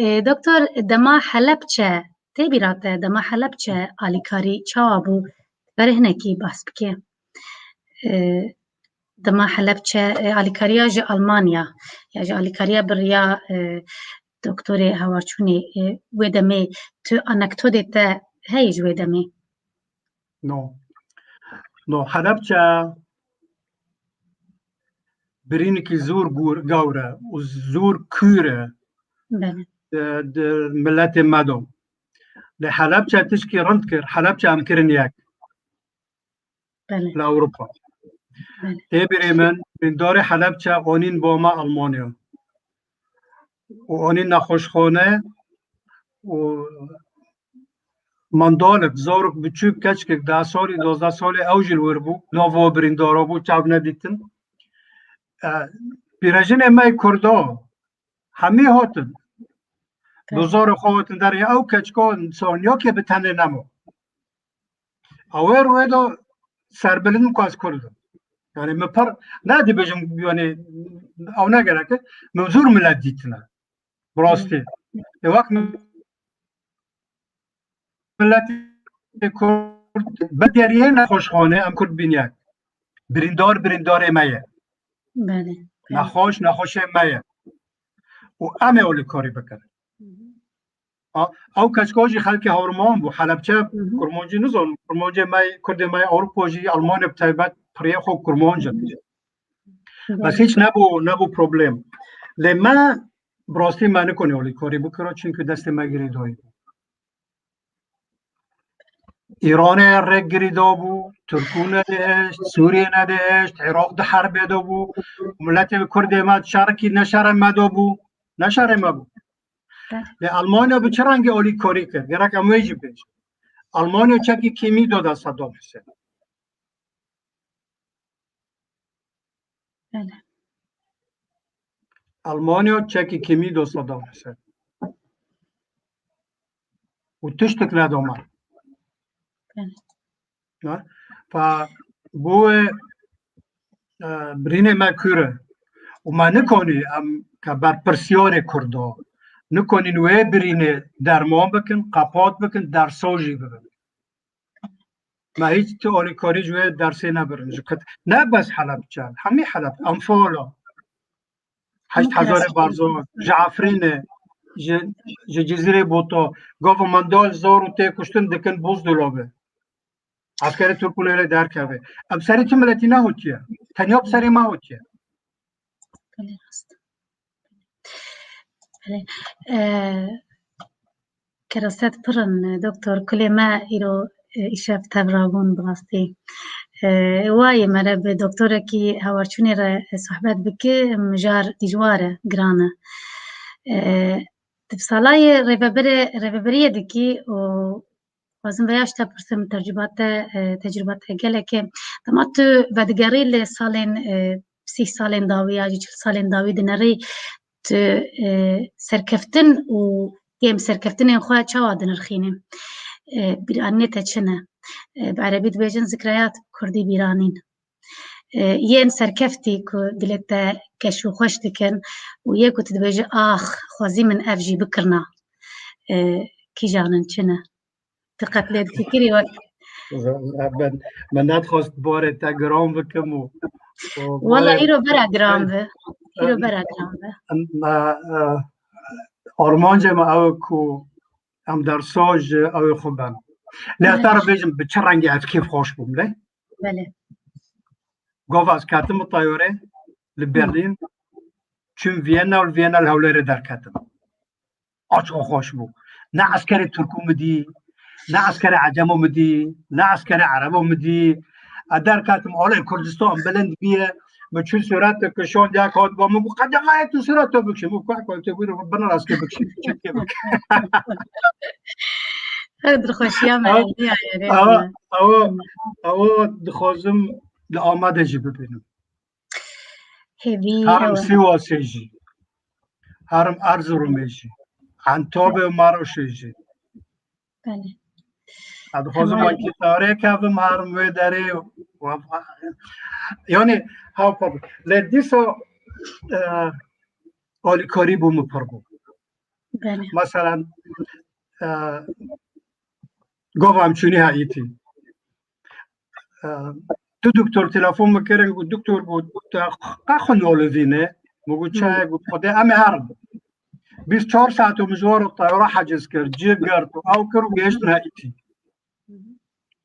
e, doktor, dema Helepçe, tê bîra te, dema Helepçe alîkarî çawa bû? Berê hinekî behs bike. E, dema Helepçe, e, alîkariya ji Almanya, ya ji alîkariya bi riya, e, doktorê Hewarçûnê, e, wê demê tu anekdotê te heye ji wê demê? No. No, Helepçe birînekî zor gur-, gawr e û zor kûr e Belê. di, di miletê me de. Lê Helepçe tişkî rind kir, Helepçe em kirin yek. Belê. Li Ewropa. Belê. Tê birê min, bindarê Helepçe anîn ba me Almanya. Û anîn nexweşxane û mandalek, zarok biçûk, keçkek, deh salî, duwazdeh salî, ew jî li wir bû. Nava birîndara bû, çav nedîtin. E, pîrejinê me yê Kurda, hemî hatin. Dozorê xwe hatin derê, ew keçika insaniya ke bi tenê nemo. Ew ê rûyê de serbilind ku ez Kurd im. Yani min pir ne dibêjim, yani ew ne gerek e. Min zor milet dîtine. Bi rastî. Ê wext miletê Kurd bi deriyê nexweşxane em Kurd bîniyek. Birîndar birîndarê me ye. Belê. Nexweş nexweşê me ye. Û em ê olîkarî bikin. A, ew keçika jî xelkê Hewrman bû. Helebçe Kurmancî nizan. Kurmancê me, Kurdê me Ewropa jî, Almanya bi taybet piriyê xwe Kurmanc in. Bes hiç nebû, nebû problem. Lê me bi rastî me nikonî olîkarî bikiro, çunku destê me girêdayî bû. Îranê rêk girî dabû, Tirkû nedihişt, Sûriyê nedihişt, Iraq di herbê de bû. Miletê Kurdê me şerikî ne şerê me de bû, ne şerê me bû. Lê Almanya bi çi rengî olîkarî kir? Gerek em wê jî bêjin. Almanya çekî kîmî da da Saddam Husên. Belê. Almanya çekî kîmî da Saddam Husên. Û tiştek neda me. Belê. Ne? Fa bo wê, e, birînê me kûr e. Û me nikonî em ke berpirsiyarê Kurda, nikonîn wê birînê derman bikin, qepat bikin, dersa jî bibin. Me hiç ti alîkarî ji wê dersê nebirin. Ji qet ne bes Helebçe, hemî Heleb, Enfala. Heşt hezarê Barzan, ji Efrînê, ji, ji Cizîrê Boto, gava mendal zor û tê kuştin dikin buzdolabê. Eskerê Tirk û lêrê derkeve. Em serê çi miletî nehotiye. Tenya bi serê me hotiye. Belê, rast. Belê. Eee, kerastet pir in, doktor. Kulê me îro, e, îşev tev rabûn bi rastî. E, wayê mere bi doktorekî hewarçûnê re, e, sohbet bike, mijar dijwar e, giran e. E, tu bi salayê rêvebirê, rêveberiyê dikî û Xwazim vêya ji te pirsim, tecrûba te, e, tecrûba te gelek e. Dema tu vedigerî li salên, e, sîh salên dawî ya jî çil salên dawî dinerî, tu, e, serkeftin û kêm serkeftinên xwe çawa dinirxînî? E, bîranînê te çi ne? E, bi erebî dibêjin zikreyat, bi kurdî bîranîn. E, yên serkeftî ku dilê te keş û xweş dikin û yê ku tu dibêjî, ax, xwezî min ev jî bikirina, e, kîjan in, çi ne? Diqet lê difikirî wek. Ben, me nedixwest barê te giran bikim û, û Wala barê îro bera giran be. Îro bera giran be. Me, e, armancê me ew e ku em dersa ji ew ê xwe ben. Lê ez te re bêjim bi çi rengî ez kêfxweş bûm lê. Belê. Gava ez ketim bi tayarê li Berlîn, çûm Viyana û li Viyana li Hewlêrê derketim. Aç û xweş bû. Ne eskerê Tirkû min dî, ne eskerê Ecemo min dî, ne eskerê Erebo min dî. Ez derketim, alê Kurdistan bilind bûye. Min çû sûretek kişand, yek hat ba min got, "Qedexayê tu sûreta bikişî." Min got, "Ku tu bû bine rastê bikişî, çekê bikişî." Ew dilxweşiya me Ew, ew, ew, ew dixwazim li Amedê jî bibînim. Hêvî Herim ew e. Sîwasê jî. Herim Erzurumê jî. Entabê û Meroşê jî. Belê. Ez dixwazim Heval- wekî tarê kevim, herim wê derê. Yani, ha, pardon. Lê dîsa, e, alîkarî bû min pir bû. Belê. Meselen, e, gava em çûnî Haîtî. E, du doktor telefon min kirin, got, "Doktor," got, "te qe xwe nalivîne?" Min got, "Çaye?" Got, "Xwedê em ê herin." Bîst çar saet û min ji wan re tayara heciz kir, cih girt û ew kir û gihiştin Haîtî.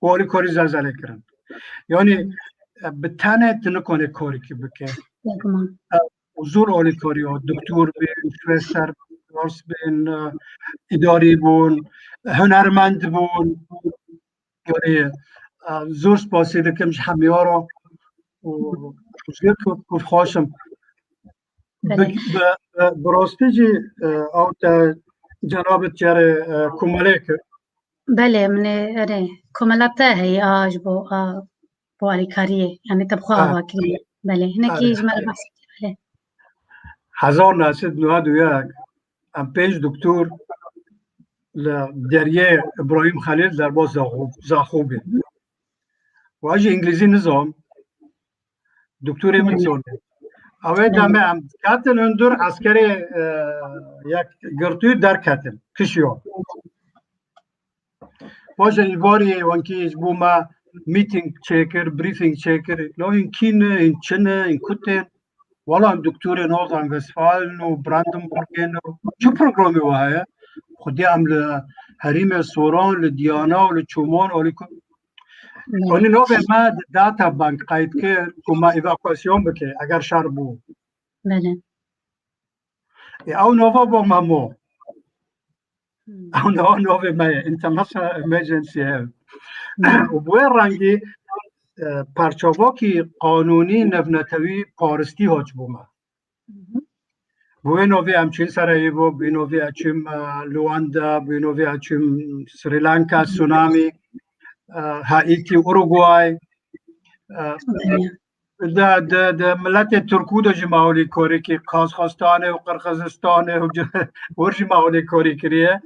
Û alîkarî zelzelê kirin. Yani, e, bi tenê tu nikanê karekî bike. Bêguman. E, û zor alîkariya doktor bên, şwêster, nurs bên, e, îdarî bûn, hunermend bûn. Yani, e, zor spasî dikim ji hemiya re û, û ji ku, ku xweşim. Belê. Bi, bi, bi, bi rastî jî, e, ew te cenabê cerê, e, komelê kir. Belê, min ê, erê, komela te heye, a, ji bo, a, bo alîkariyê. Yani te bi xwe Ha. ava kiriye. Belê, hinekî Erê. ji me re behs kir. Belê. Hezar neh sed nod û yek, Em pênc doktor li deriyê Îbrahîm Xelîl derbas Zaxo-, Zaxo bîn. Û ez jî îngilîzî nizam. Doktorê min zor bû. Ew ê demê em diketin hundir eskerê, e, yek girtû derketin. Kişiyo. Paşê îvarî wekî ji bo me meeting çêkir, briefing çêkir. Lo hîn kî ne, hîn çi ne, hîn ku tên? Wala doktorê Nordrhein-Westfalen û Brandenburgê ne. Çi programê we heye? Xwedê em li herîmê Soran, li Diyana û li Çoman alî ku. Belê. Onî novê me di data bank qeyd kir ku me evakuasyon bike eger şer bû. Belê. Ê, ew nova bo me mo. Hmm. Ew nova novê me ye. International Emergency Help. Hmm. Û bi wê rengî, e, parçavokî qanûnî nevnetewî paristî haç bo me. Mhm. Bi wê novê em çûn Sarajevo, bi wê novê em çûn, e, Luanda, bi wê novê em çûn Sri Lanka, tsunami, e, Haiti, Uruguay, e, Belê. Di, di, di miletê Tirkû de jî me holîkorî kir, Qazaxistanê û Qirxizistanê û ci-, wir jî me holîkorî kiriye.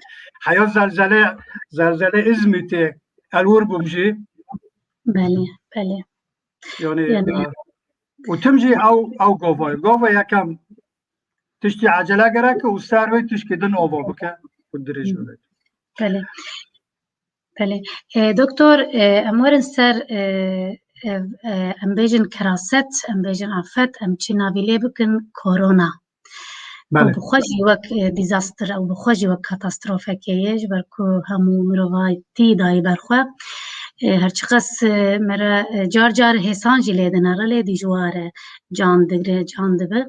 Heya zelzele, zelzele Îzmîtê, ez wir bûm jî. Belê, belê. Yani, Yani e, û tim jî ew, ew gava ye. Gava yekem tiştî ecele gerek û ser wê tişkî din ava bike û dirêj Hı. bibe. Belê. Belê. E, doktor, e, em werin ser, e, e, e, em bêjin keraset, em bêjin afet, em çi navî lê bikin, korona. Ew Belê. bi xwe jî wek, e, disaster, ew bi xwe jî wek katastrofekê ye, ji ber ku hemû mirovatî dayî ber xwe. E, her çiqas, e, me re, e, car car hêsan jî lê dine re, lê dijwar e, can digre, can dibe.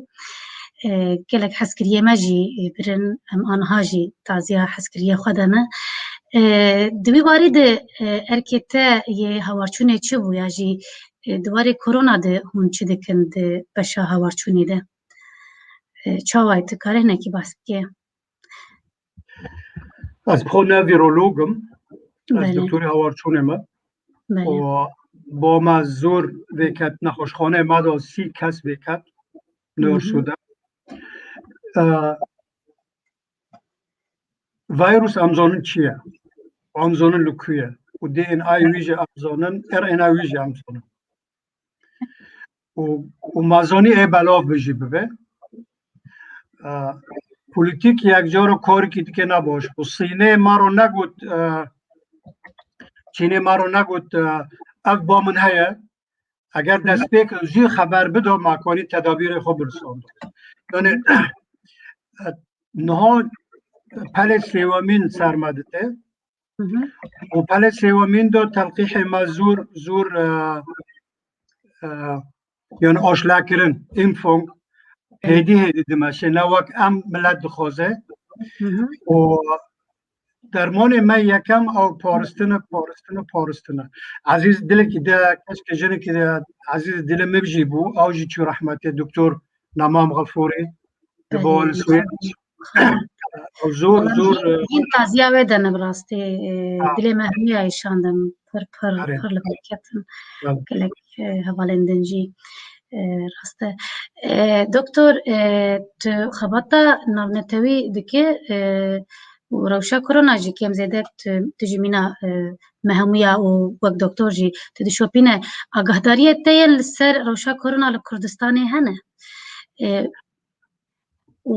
E, gelek hezkiriyê me jî, e, birin, em aniha jî taziya hezkiriyê xwe de ne. E, di wî warî de, e, erkê te yê hawarçûnê çi bû ya jî, e, di warê korona de hûn çi dikin di beşa hawarçûnê de? E, çawa ye, tu karê hinekî behs bikê? Ez bi xwe ne vîrolog im. Ez Belê. doktorê hawarçûnê me. Belê. Û bo me zor vêket, nexweşxaneyê me de sî kes vêket. Hı hı. Nurse de. E, vîrus em zanin çi ye? Em zanin li ku ye? Û D N A wî jî em zanin, R N A wî jî em zanin. Û, û me zanî ê belav bijî bibe. E, polîtîk yek cara karekî dike ne baş bû. Sînê me ro negot, e, Çînê me ro negot, e, ev ba min heye. Eger Hı hı. destpêk jî xeber bido, me kanî tedabîrê xwe birisand. Yani, e, niha pelê sêwemîn ser me dite. Hı hı. Û pelê sêwemîn de telqîhê me zor, zor, e, e, yani aşlekirin, Impfung, Hı. hêdî hêdî dimeşe, ne wek em milet dixwaze. Hı hı. Û dermanê me yekem ew paristine, paristine, paristine. Ezîz dilekî de, keşke jinekî de, Ezîz dilê min jî bû, ew jî çû rehmetê doktor Nemam Xefûrî. Di Belê, bo li Swêd. Xwe. Zor, Valla zor, e, hîn taziya wê de ne bi rastî, e, Ha. dilê me hemûya îşandin. Pir, pir, Erê. pir li ber ketin. Belê. Gelek, e, hevalên din jî, e, rast e. E, doktor, e, tu xebata navnetewî dike, e, û rewşa korona jî kêm zêde tu, tu jî mîna, e, me hemûya û wek doktor jî tu dişopîne. Agahdariyê te yên li ser rewşa korona li Kurdistanê hene? E, û,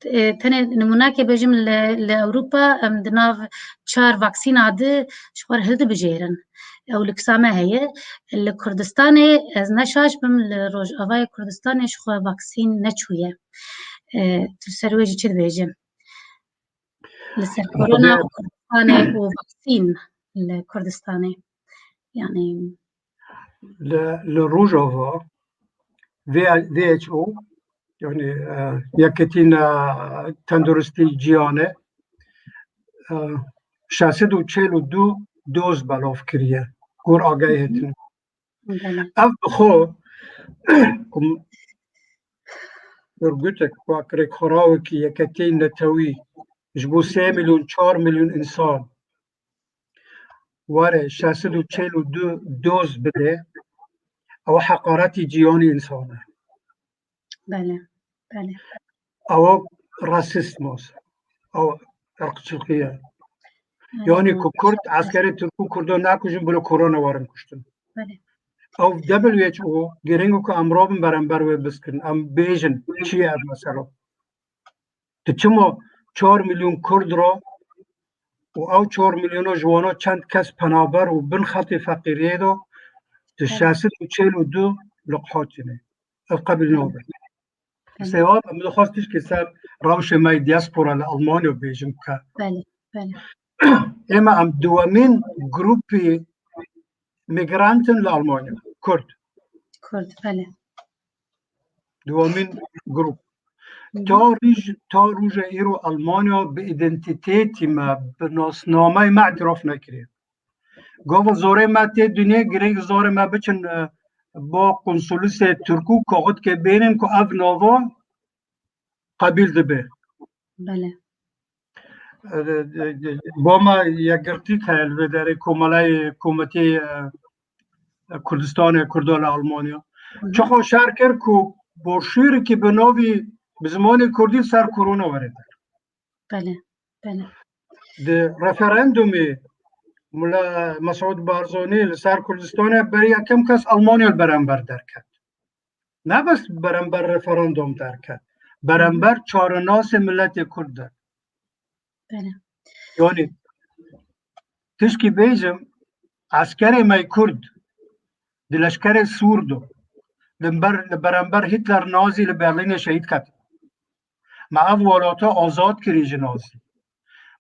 e, tenê nimûnekê bêjim, li, li Ewropa em di nav çar vaksîna di ji xwe re hildibijêrin. Ew li kisa me heye. Li Kurdistanê ez ne şaş bim, li Rojavayê Kurdistanê ji xwe vaksîn neçûye. E, tu ser wê jî çi dibêjî? Li ser Xwedê korona û Kurdistanê û vaksîn li Kurdistanê. Yani Li, li Rojava V-, V H O, yani, e, Yekîtîn, e, Tenduristî Cîhanê, e, şeş sed û çel û du doz belav kiriye, gor agahî Hı hı. hêtin. Belê. Ev bi xwe, ku örgütek, wek rêkxwerawekî Yekîtî Netewî ji bo sê milyon, çar milyon însan were şeş sed û çel û du doz bide, ew heqaretî cîhanî însan e. Belê, belê. Ew rasîst mas. Ew irqçilqî ye. Yanî ku Kurd, eskerê Tirk û Kurdan nakujin, bila korona werin kuştin. Belê. Ew W H O giring ku em rabin beramber wê biskin. Em bêjin çi ye ev mesela. Tu çima çar milyon Kurd ra û ew çar milyona ji wana çend kes penaber û bin xetê feqîriyê de, tu şeş sed û çel û du li qehotî ne. Ev qebîl nabe. Sêwab, em dixwest tişkî ser rewşê me yê diaspora li Almanya bêjim ke. Belê, belê. Ême em duwemîn grûpî migrantin li Almanya. Kurd. Kurd, belê. Duwemîn grûp. Ta rîj-, ta roja îro Almanya bi îdentîtetî me, bi nasnameyê me îtiraf nekiriye. Gava zorê me tê dinê, girêng zorê me biçin, e, bo konsolisê Tirkû kaxidkê bênin ku ev nava qebîl dibe. Belê. E, e, e, bo me yekgirtîk heye li vê derê, komeleyê, komiteyê, e, Kurdistanê, Kurda li Almanya. Hı hı. Çiqo şer kir ku broşûrekî bi navî bi zimanê Kurdî ser korona were der. Belê, belê. Di referandumê Mula Mesûd Barzanî li ser Kurdistanê berî yekem kes Almanya li beramber derket. Ne bes beramber referandum derket. Beramber çarenasê miletê Kurd derket. Belê. Yanî, tişkî bêjim, eskerê me Kurd di leşkerê Sûr de li ber-, li beramber Hitler Nazî li Berlînê şehîd ketin. Me ev welata azad kirî ji Nazî.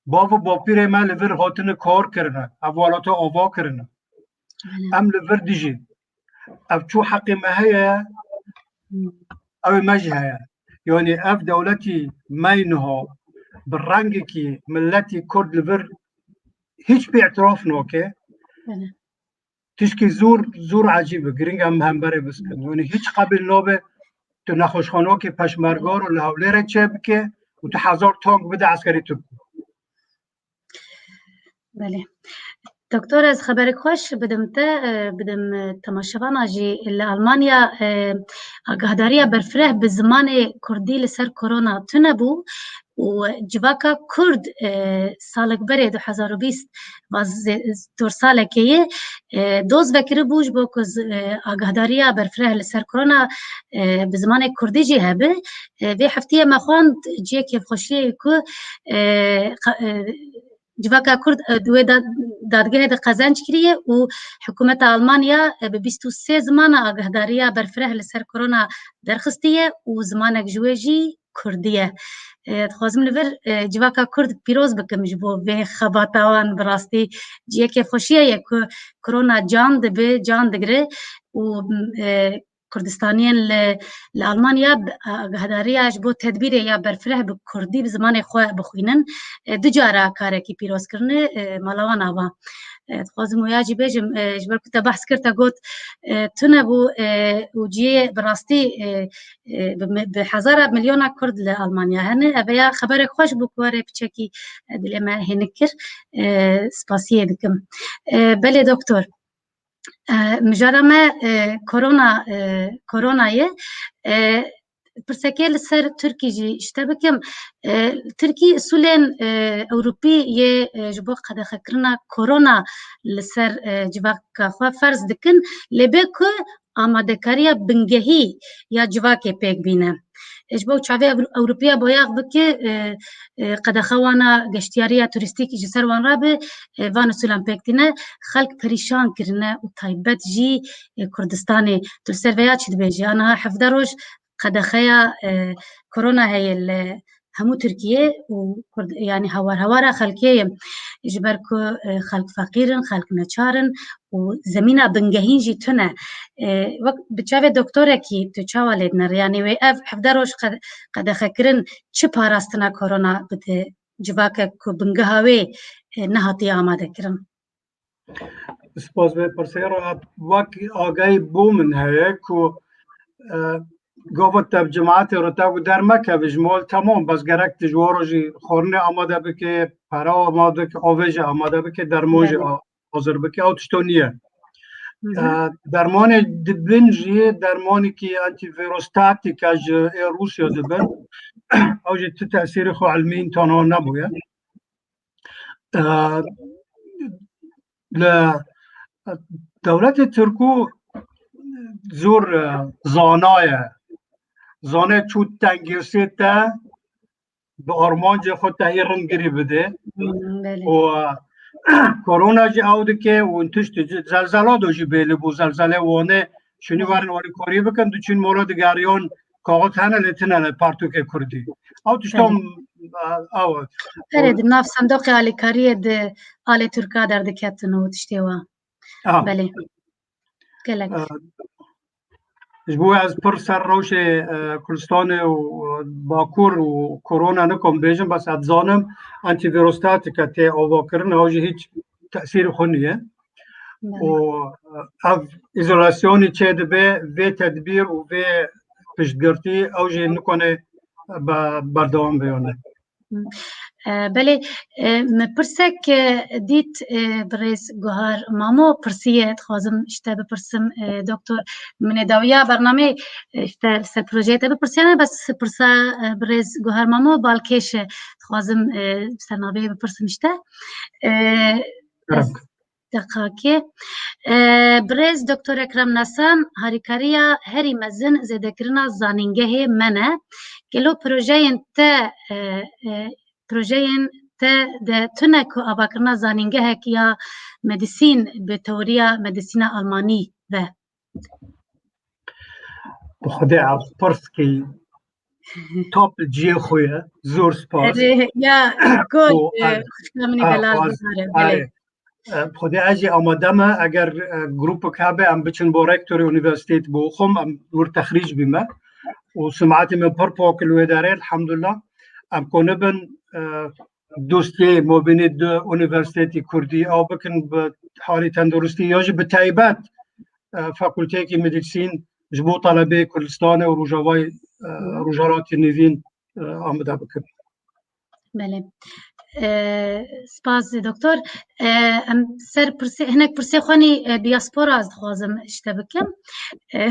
Bav û bapîrê me li vir hatine kar kirine, ev welata ava kirine. Belê. Em li vir dijîn. Ev çû heqê me heye, Hmm. ew ê me jî heye. Yanî ev dewletî me yê niha bi rengekî miletî Kurd li vir hîç pê îtiraf nake. Belê. Tişkî zor, zor ecîb e. Giring em hemberê biskin. Yanî hîç qebîl nabe tu nexweşxanokê peşmerga ro li Hewlêrê çêbike û tu hezar tank bide eskerê Tirk. Belê. Doktor, ez xeberek xweş bidim te, e, bidim, e, temaşevana jî li Almanya, e, agahdariya berfireh bi zimanê Kurdî li ser korona tune bû û civaka Kurd, e, salek berê du hezar û bîst va zê-, dorsalekê yê, e, doz vekiribû ji bo ku z-, e, agahdariya berfireh li ser korona, e, bi zimanê Kurdî jî hebe. E, vê heftiyê me xwend cihê kêfxweşiyê ku, e, qa-, e, civaka Kurd, e, di wê da-, dadgehê de qezenc kiriye û hikûmeta Almanya, e, bi bîst û sê zimana agahdariya berfireh li ser korona derxistiye û zimanek ji wê jî Kurdî ye. E, dixwazim li vir, e, civaka Kurd pîroz bikim ji bo vê xebata wan, bi rastî cihê kêfxweşiyê ye ku korona can dibe, can digire û, e, Kurdistaniyên li, li Almanya bi, a, agahdariya ji bo tedbîrê ya berfireh bi Kurdî bi zimanê xwe bixwînin, e, du cara karekî pîroz kirine, e, mala wan ava. E, dixwazim wêya jî bêjim, e, ji ber ku te behs kir, te got, e, tune bû, e, û cihê bi rastî, e, e, bi mi-, bi hezara milyona Kurd li Almanya hene. Ev ya xeberek xweş bû ku were piçekî, e, dilê me hênik kir. E, spasiyê dikim. E, belê doktor. E, mijara me, e, korona, e, korona ye. E, pirsekê li ser Tirkî jî ji te bikim. E, Tirkî usulên, e, Ewropî yê, e, ji bo qedexekirina korona li ser, e, civaka xwe ferz dikin, lê bê ku amadekariya bingehî ya civakê pêk bîne. E, ji bo çavê Ewro-, Ewropiya boyax bike, e, e, qedexe wana geştiyariya turîstîk ji ser wan rabe, e, van usulan pêk tîne, xelk perîşan kirine û taybet jî, e, Kurdistanê. Tu li ser veya çi dibêjî? Aniha hevdeh roj qedexeya, e, korona heye li hemû Tirkiyê û Kurd-, yanî hewar hewara xelkê ye. Ji ber ku, e, xelk feqîr in, xelk neçar in û zemîna bingehîn jî tune. E, wek bi çavê doktorekî tu çawa lê dinere? Yanî wê ev hevdeh roj qe-, qedexekirin çi parastina korona bide civakek ku bingeha wê, e, nehatiye amadekirin? Spas vê pirsê re. Wek agahî bo min heye ku, e, gava te bi cemaetê re te ku dermekeve ji mal, temam, bes gerek tu ji waro jî xwarinê amade bike, pere amade bike, avê jî amade bike, derman jî Belê. a-, hazir bike, ew tişto niye. E, dermanê dibin jî dermanekî antîvîrostatik e ji ê Rûsya dibin. Ew jî ti tesîrê xwe ilmî tana nebûye. E, li dewletê Tirkû zor, e, zanaye. Zane çû tengîrsê te bi armancê xwe te hî rind girî bide. Hmm, belê. Û, e, korona jî ew dike û tiştî jî, zelzela do jî bêlî bû, zelzelê Wanê şûnî werin alîkorî bikin, diçûn mola digeriyan kaxit hene lê tine ne partoke kurdî. Ew tiştan, Belê. e, ew. Erê, di nav sendoqê alîkariyê di alê Tirka derdiketin û tiştê wa. Ah. Belê. Gelek. E, ji bo ez pir ser rewşê, e, Kurdistanê û, e, Bakur û korona nikom bêjim, bes ez dizanim antîvîrostatik e tê avakirin, ew jî hîç tesîrê xwe niye. Belê. Û, e, ev îzolasyonî çê dibe, vê tedbîr û vê piştgirtî ew jî nikone be-, berdewam biyone. E, belê, e, me pirsek, e, dît, e, birêz Guhar Mamo pirsiye, dixwazim ji te bipirsim, e, doktor, min ê dawiya bernameyê, e, ji te li ser projeyê te bipirsiye, bes pirsa, e, birêz Guhar Mamo balkêş e, dixwazim, e, ser navê bipirsim ji te. E, Kerem. ez Deqakê. E, birêz Doktor Ekrem Nesan, harîkariya herî mezin zêdekirina zanîngehê me ne. Gelo projeyên te, e, e, projeyên te de tune ku avakirina zanîngehek ya medîsîn bi teoriya medîsîna almanî ve? Bi Xwedê ev pirskî top li cihê xwe ye. Zor spas. Erê, ya, gol, Û, e, e, xwişka min ê e, delal xwaz-, bibare, belê. erê. E, bi Xwedê ez jî amade me, eger, e, grûpek hebe, em biçin bo rektorê unîversîteyê Boxum, em wir texrîc bîme. Û simatê me pir pak li wê derê, elhamdulillah. Em konibin, e, dostiyê mobînê di unîversîtetî kurdî ew bikin bi halî tenduristî ya jî bi taybet, e, fakulteyekî medîsîn ji bo talebeyê Kurdistanê û Rojavayê, e, Rojalatê Nêvîn, e, amade bikin. Belê. E, spas doktor. E, em ser pirsê, hinek pirsê xwe nî, e, diaspora ez dixwazim ji te bikim. E,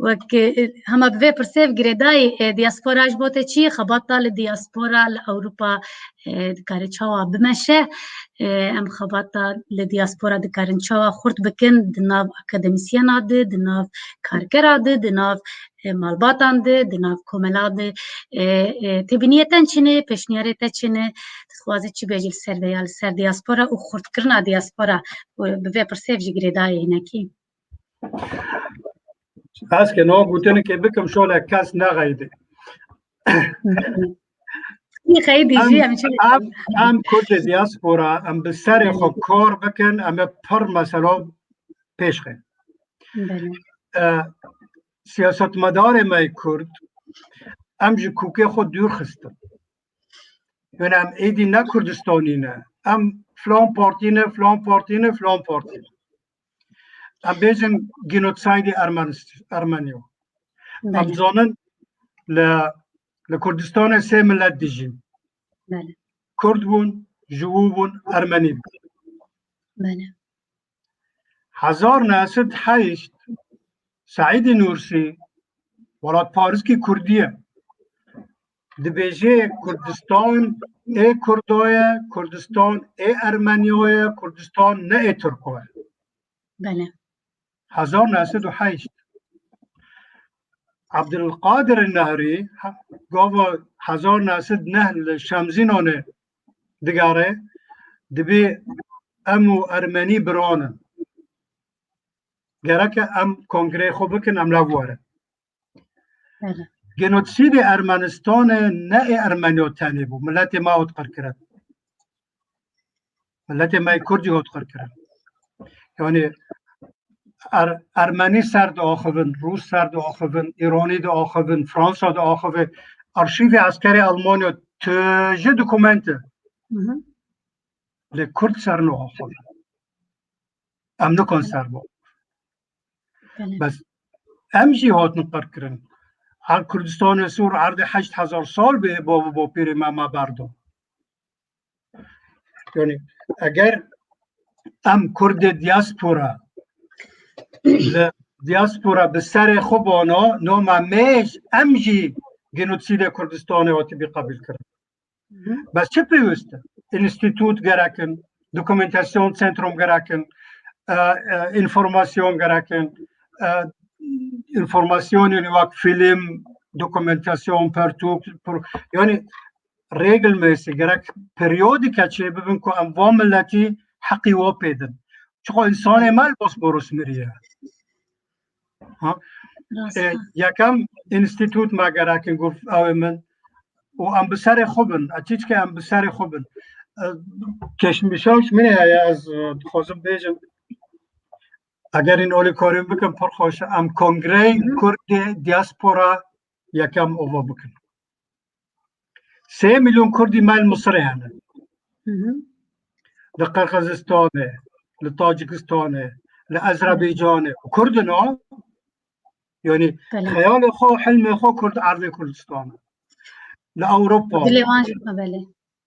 wek, e, hema bi vê pirsê girêdayî, e, diaspora ji bo te çi ye? Xebata li diaspora, li Ewropa, e, dikare çawa bimeşe? E, em xebata li diaspora dikarin çawa xurt bikin? Di nav akademîsyena de, di nav kargera de, di nav, e, malbatan de, di nav komela de, e, e, têbîniyê te çi ne, pêşniyarê te çi ne? Dixwaze çi bêjî li ser vê ya, li ser diaspora û xurtkirina diaspora? Û bi vê pirsê jî girêdayî hinekî. Ez ke no gotinekê bikim şole kes nexeyde. Nexeyde jî, em, em çi em, em Kurdê diaspora, em bi serê xwe kar bikin, em ê pir mesela pêş xin. Belê. E, siyasetmedarê me yê Kurd, em ji kûkê xwe dûr xistin. Yani em êdî ne Kurdistanî ne. Em filan partî ne, filan partî ne, filan partî ne. Em bêjin genosidê Ermenist-, Ermeniyo. Em Belê. zanin li, li Kurdistanê sê milet dijîn. Belê. Kurd bûn, Jiwû bûn, Ermenî bûn. Belê. Hezar neh sed heşt Seîdê Nûrsî, welatparêzkî Kurdî ye. Dibêje Kurdistan ê Kurdo ye, Kurdistan ê Ermeniyo ye, Kurdistan ne ê Tirko ye. Belê. Hezar neh sed û heşt. Abdulkadir Nehrî, ha-, gava hezar neh sed neh li Şemzînanê digere, dibê em û Ermenî biran in. Gereke em kongreyê xwe bikin, em lev werin. Belê. Genosidê Ermenistanê ne ê Ermeniyo tenê bû. Miletê me ot qir kirin. Miletê me yê Kurd jî ot qir kirin. Yani Er-, Ermenî ser diaxivin, Rûs ser diaxivin, Îranî diaxivin, Fransa diaxive. Arşîvê eskerê Almanya tije dokumente. Hı hı. Lê Kurd ser niaxivin. Em nikan ser bo. Belê. Bes em jî hatin qir kirin. Her Kurdistanê Sûr erdê heşt hezar sal bê bavû bapîrê me me berdo. Yani eger em Kurdê diaspora li diaspora bi serê xwe bana, noma me, em jî genotsîdê Kurdistanê hatibî qebîl kirin. Bes çi pêwist e? Înstîtût gerek in, dokumentasyon sentrum gerek in, e, e, înformasyon gerek in, e, înformasyonên wek fîlm, dokumentasyon, pertûk, pro-, yani regelmesi gerek periyodîke çê bibin ku em van miletî heqî wa pê din. Çiqo însanê me li Bosporus miriye. Ha? Rast E, e. Yekem înstîtût me gerek in, got ew ê min. Û em bi serê xwe bin. E, çîçke em bi serê xwe bin. E, keşmîşaş min heye, ez, e, dixwazim bêjim. Eger in olî korî bikim, pir xweş e. Em kongreyê Kurdê diaspora yekem ova bikin. Sê milyon Kurdî me li Misirê hene. Hı hı. Li Qirxizistanê, li Tacikistanê, li Ezerbaycanê. Kurd in o. Yani Belê. Xeyalê xwe, hilmê xwe Kurd erdê Kurdistan. Li Ewropa. Dilê wan jî, belê.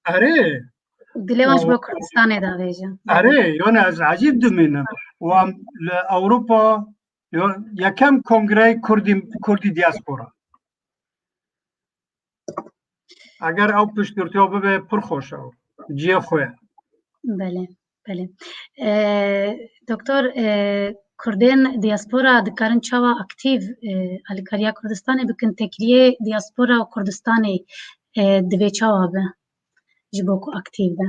Erê. Dilê wan ji bo Kurdistanê davêje. Erê, yani ez ecîb dimînim. Wan li Ewropa, yo-, yekem kongrey Kurdî, Kurdî diaspora. Eger ew piştgirtiya bibe, pir xweş e. Cihê xwe ye. Belê, belê. E, doktor, e, Kurdên diaspora dikarin çawa aktîv, e, alîkariya Kurdistanê bikin? Tekliyê diaspora û Kurdistanê, e, divê çawa be ji bo ku aktîv be?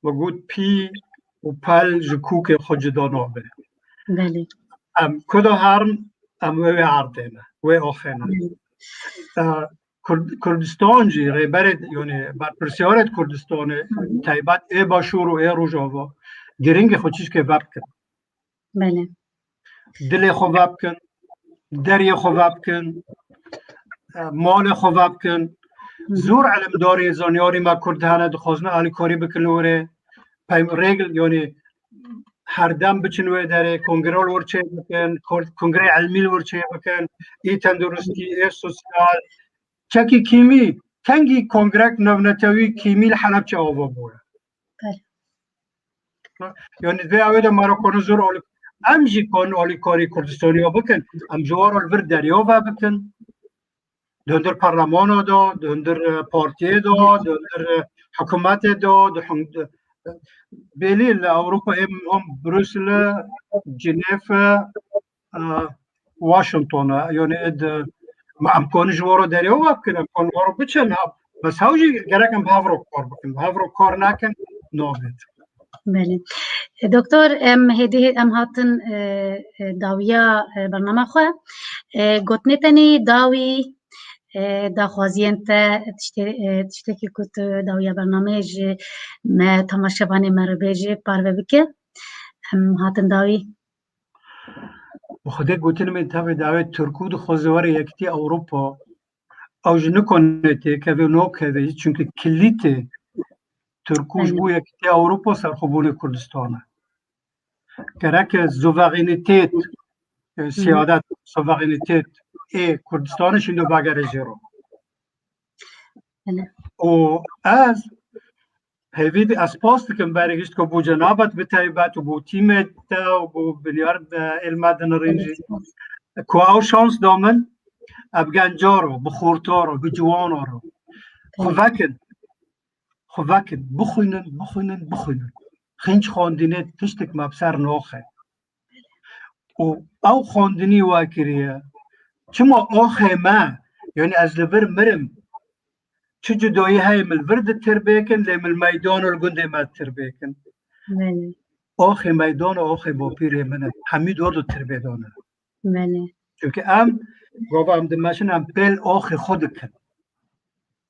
We got pî û pel ji kûkê xwe cuda nabe. Belê. Em ku de herin, em wê wê erdê ne, wê axê ne. Belê. E, Kurd-, Kurdistan jî rêberê, yani berpirsiyarê Kurdistanê, Hı hı. taybet ê Başûr û ê Rojava, giringê xwe çişkê vebikin. Belê. Dilê xwe vebikin, deriyê xwe vebikin, e, malê xwe vebikin. Hı hı. Zor ilimdarê, zanyarê me Kurd hene, dixwazin alîkarî bikin li were. Peym-, rêgil, yani herdem biçin wê derê, kongre li wir çê bikin, kor-, kongre ilmî li wir çê bikin, ê tenduristî, ê sosyal. Çekî kîmî, kengî kongrek navnetewî kîmî li Helebçe ava bûye. Belê. Yani vê awê de me re konu zor alî-, em jî kon alîkarî Kurdistaniya bikin, em ji wan re li vir deriya ve bikin. Di hundir parlemana de, di hundir, e, partiyê de, di hundir, e, hikûmetê de, di hung-, di, e, belî li Ewropa êm hom Brusel e, Cinêf e, e, Washington e. Yani ê di, ma em kon ji waro derê wa bikin, em kon waro biçin, ha, bes hew jî gerek em bi hev re kar bikin. Bi hev re kar nekin, nabêt. Belê. E, doktor, em hêdî hê-, em hatin, e, e, dawiya, e, bernama xwe. E, gotinê tenê dawî, e, daxwaziyên te, tiştê, e, tiştekî ku tu dawiya bernameyê ji me temaşevanê me re bêje, parve bike. Em hatin dawî. Bi Xwedê gotinimê tevê dawê Tirkû dixwaze were Yekîtiya Ewropa, ew ji nikane têkeve û nakeve, çunke kilîtê Tirkû ji bo Aynen. Yekîtiya Ewropa serxwebûnê Kurdistan e. Gereke soverenîtet, e, Hı hı. siyadet, soverenîtet ê Kurdistanê şîndo vagere jê re. Aynen. Û ez hêvî di-, ez spas dikim berê gişt ku bo cenabet bi taybet û bo tîmê te û bo binyar, e, êlme dinirîn jî. Ku ew şans da min, ev genca re, bi xorta re, bi ciwana re. Xwe Aynen. vekin. Xwe vekin. Bixwînin, bixwînin, bixwînin. Xinç xwendinê tiştek me bi ser naxe. Û ew xwendinî we kiriye. Çima axê me, yani ez li vir mirim, çi cudayî heye min li vir di tirbêkin, lê min meydano li gundê me tirbêkin. Belê. Axê meydano, axê bapîrê min e. Hemî dor di tirbê dane. Belê. Çunke em, gava em dimeşin, em pêl axê xwe dikin.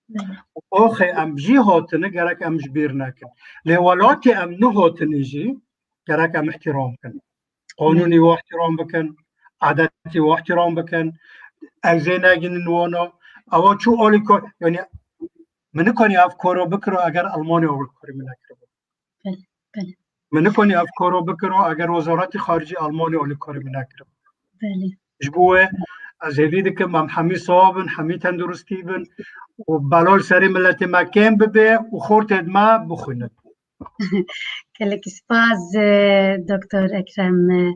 Belê. Axê em jî hatine, gerek em ji bîr nekin. Lê welatê em nehatine jî, gerek em ihtiram bikin. Qanûnî wa ihtiram bikin, adetî wa ihtiram bikin. Ew zê neginin wana. Ewa çû alî ko-, yani, min nikanî ev koro bikiro eger Almanya alîkarî min nekiribo. Belê, belê. Min nikanî ev koro bikiro eger Wezaretî Xaricî Almanya alîkarî min nekiribo. Belê. Ji bo wê ez hêvî dikim em hemî sax bin, hemî tenduristî bin û bela li serê miletê me kêm bibe û xortê me bixwînin. Gelekî spas, e, Doktor Ekrem, e,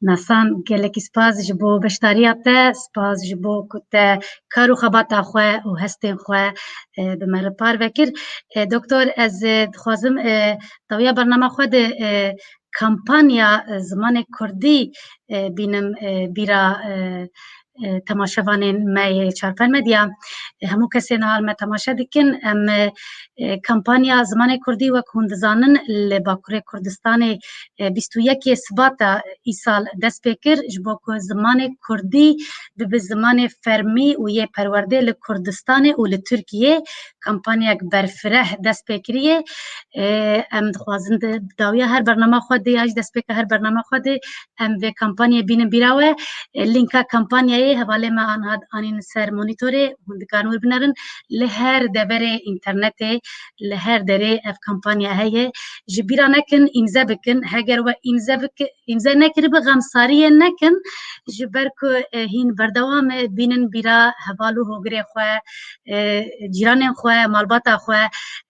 Nasan, gelekî spas ji bo beşdariya te, spas ji bo ku te kar û xebata xwe û hestên xwe, e, bi me re parve kir. E, Doktor, ez, e, dixwazim, e, dawiya bernama xwe de, e, kampanya, e, zimanê kurdî, e, bînim, e, bîra, e, e, temaşevanên me yê Çarpel Medya. E, hemû kesên niha li me temaşe dikin. Em, e, e, kampanya zimanê kurdî, wek hûn dizanin, li Bakurê Kurdistanê, e, bîst û yekê Sibata îsal dest pê kir, ji bo ku zimanê kurdî bibe zimanê fermî û yê perwerdê li Kurdistanê û li Tirkiyê. Kampanyayek berfireh dest pê kiriye. E, em dixwazin di dawiya her bernama xwe de ya jî destpêka her bernama xwe de em vê kampanyayê bînin bîra we. E, lînka kampanyayê hevalê me aniha anîn ser monîtorê, hûn dikarin wir binerin. Li her deverê înternetê, li her derê ev kampanya heye. Ji bîra nekin, îmze bikin. Heger we îmze bik-, îmze nekiribe, xemsariyê nekin. Ji ber ku, e, hîn berdewam e, bînin bîra heval û hogirê xwe, e, cîranên xwe, malbata xwe,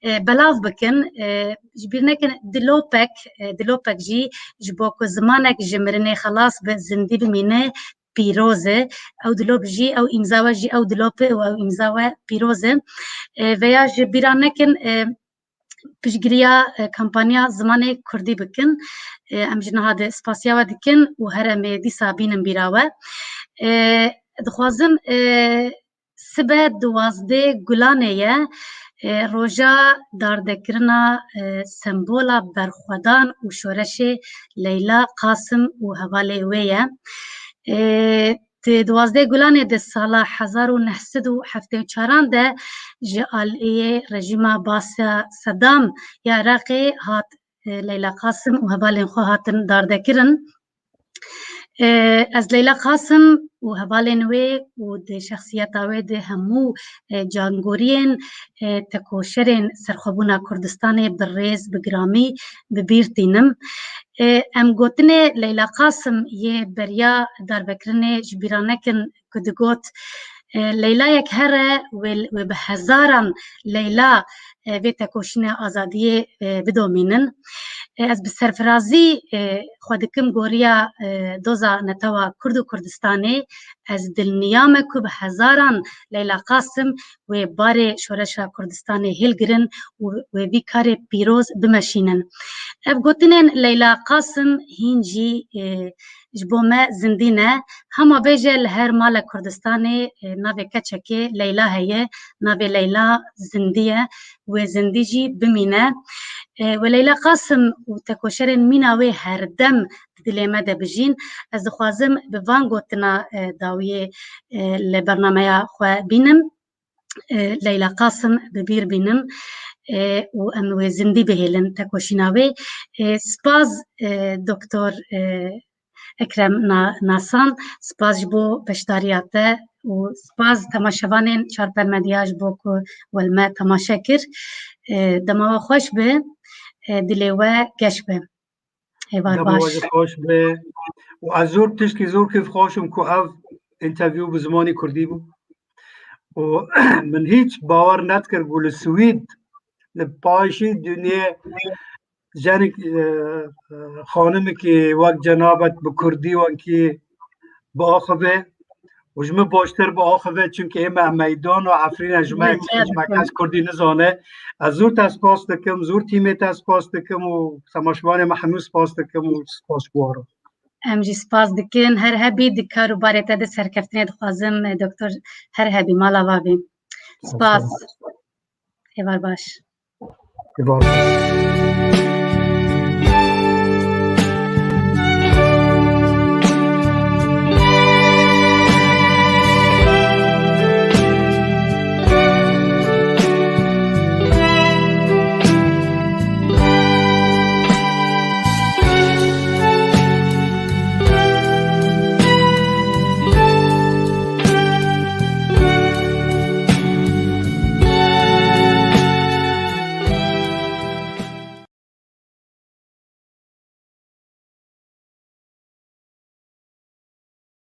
e, belav bikin. E, ji bîr nekin dilopek, e, dilopek jî ji bo ku zimanek ji mirinê xelas be, zindî bimîne, pîroz e. Ew dilop jî, ew îmza we jî ew dilop e û ew îmza we pîroz e. E, veya ji bîra nekin, e, piştgiriya, e, kampanya zimanê kurdî bikin. E, em ji niha de spasiya we dikin û her em ê dîsa bînin bîra we. E, dixwazim, e, sibe duwazdeh Gulanê ye, e, roja dardekirina, e, sembola berxwedan û şoreşê Leyla Qasim û hevalê wê ye. E, di duwazdeh Gulanê di sala hezar û neh sed û heftê û çaran de ji aliyê rejîma Basa Sedam ya Iraqê hat, e, Leyla Qasim û hevalên xwe hatin dardekirin. E, ez Leyla Qasim û hevalên wê û di şexsiyeta wê de hemû, e, cangoriyên, e, tekoşerên serxwebûna Kurdistanê bi rêz, bi giramî bi bîr tînim. E, em gotinê Leyla Qasim yê beriya darvekirinê ji bîra nekin ku digot, e, Leylayek here wê, wê bi hezaran Leyla, e, vê tekoşîna azadiyê, e, bidomînin. E, ez bi serfirazî, e, xwe dikim goriya, e, doza netewa Kurd û Kurdistanê. Ez dilniya me ku bi hezaran Leyla Qasim wê barê şoreşa Kurdistanê hilgirin û wê vî karê pîroz bimeşînin. Ev gotinên Leyla Qasim hîn jî, e, ji bo me zindî ne. Hema bêje li her mala Kurdistanê, e, navê keçekê Leyla heye, navê Leyla zindî ye, wê zindî jî bimîne. E, wê Leyla Qasim û tekoşerên mîna wê herdem di dilê me de bijîn. Ez dixwazim bi van gotina, e, dawiyê, e, li bernameya xwe bînim. E, Leyla Qasim bi bîr bînim, e, û em wê zindî bihêlin tekoşîna wê. E, spas, e, Doktor, e, Ekrem Na-, Nasan, spas ji bo beşdariya te û spas temaşevanên Çarpel Medya ji bo ku we li me temaşe kir. E, dema we xweş be, e, dilê we geş be. Êvar Dema baş. we xweş be. Û ez zor tişkî zor kêfxweş im ku ev interview bi zimanî kurdî bû. Û min hiç bawer nedikir ku li Swîd, li payîşî dinyê jenik, e, e, xanimekî wek cenabet bi kurdî wekî biaxive û ji min baştir biaxive, çimkî ême meydan û Efrîn e, ji me Meydan. Hiç me kes kurdî nizane. Ez zor te spas dikim, zor tîmê te spas dikim û temaşevanê me hemû spas dikim û spas ji we re. Em jî spas dikin. Her hebî di kar û barê te de serkeftinê dixwazim, e, doktor, her hebî mala va bî. Spas. Êvar baş. Êvar baş.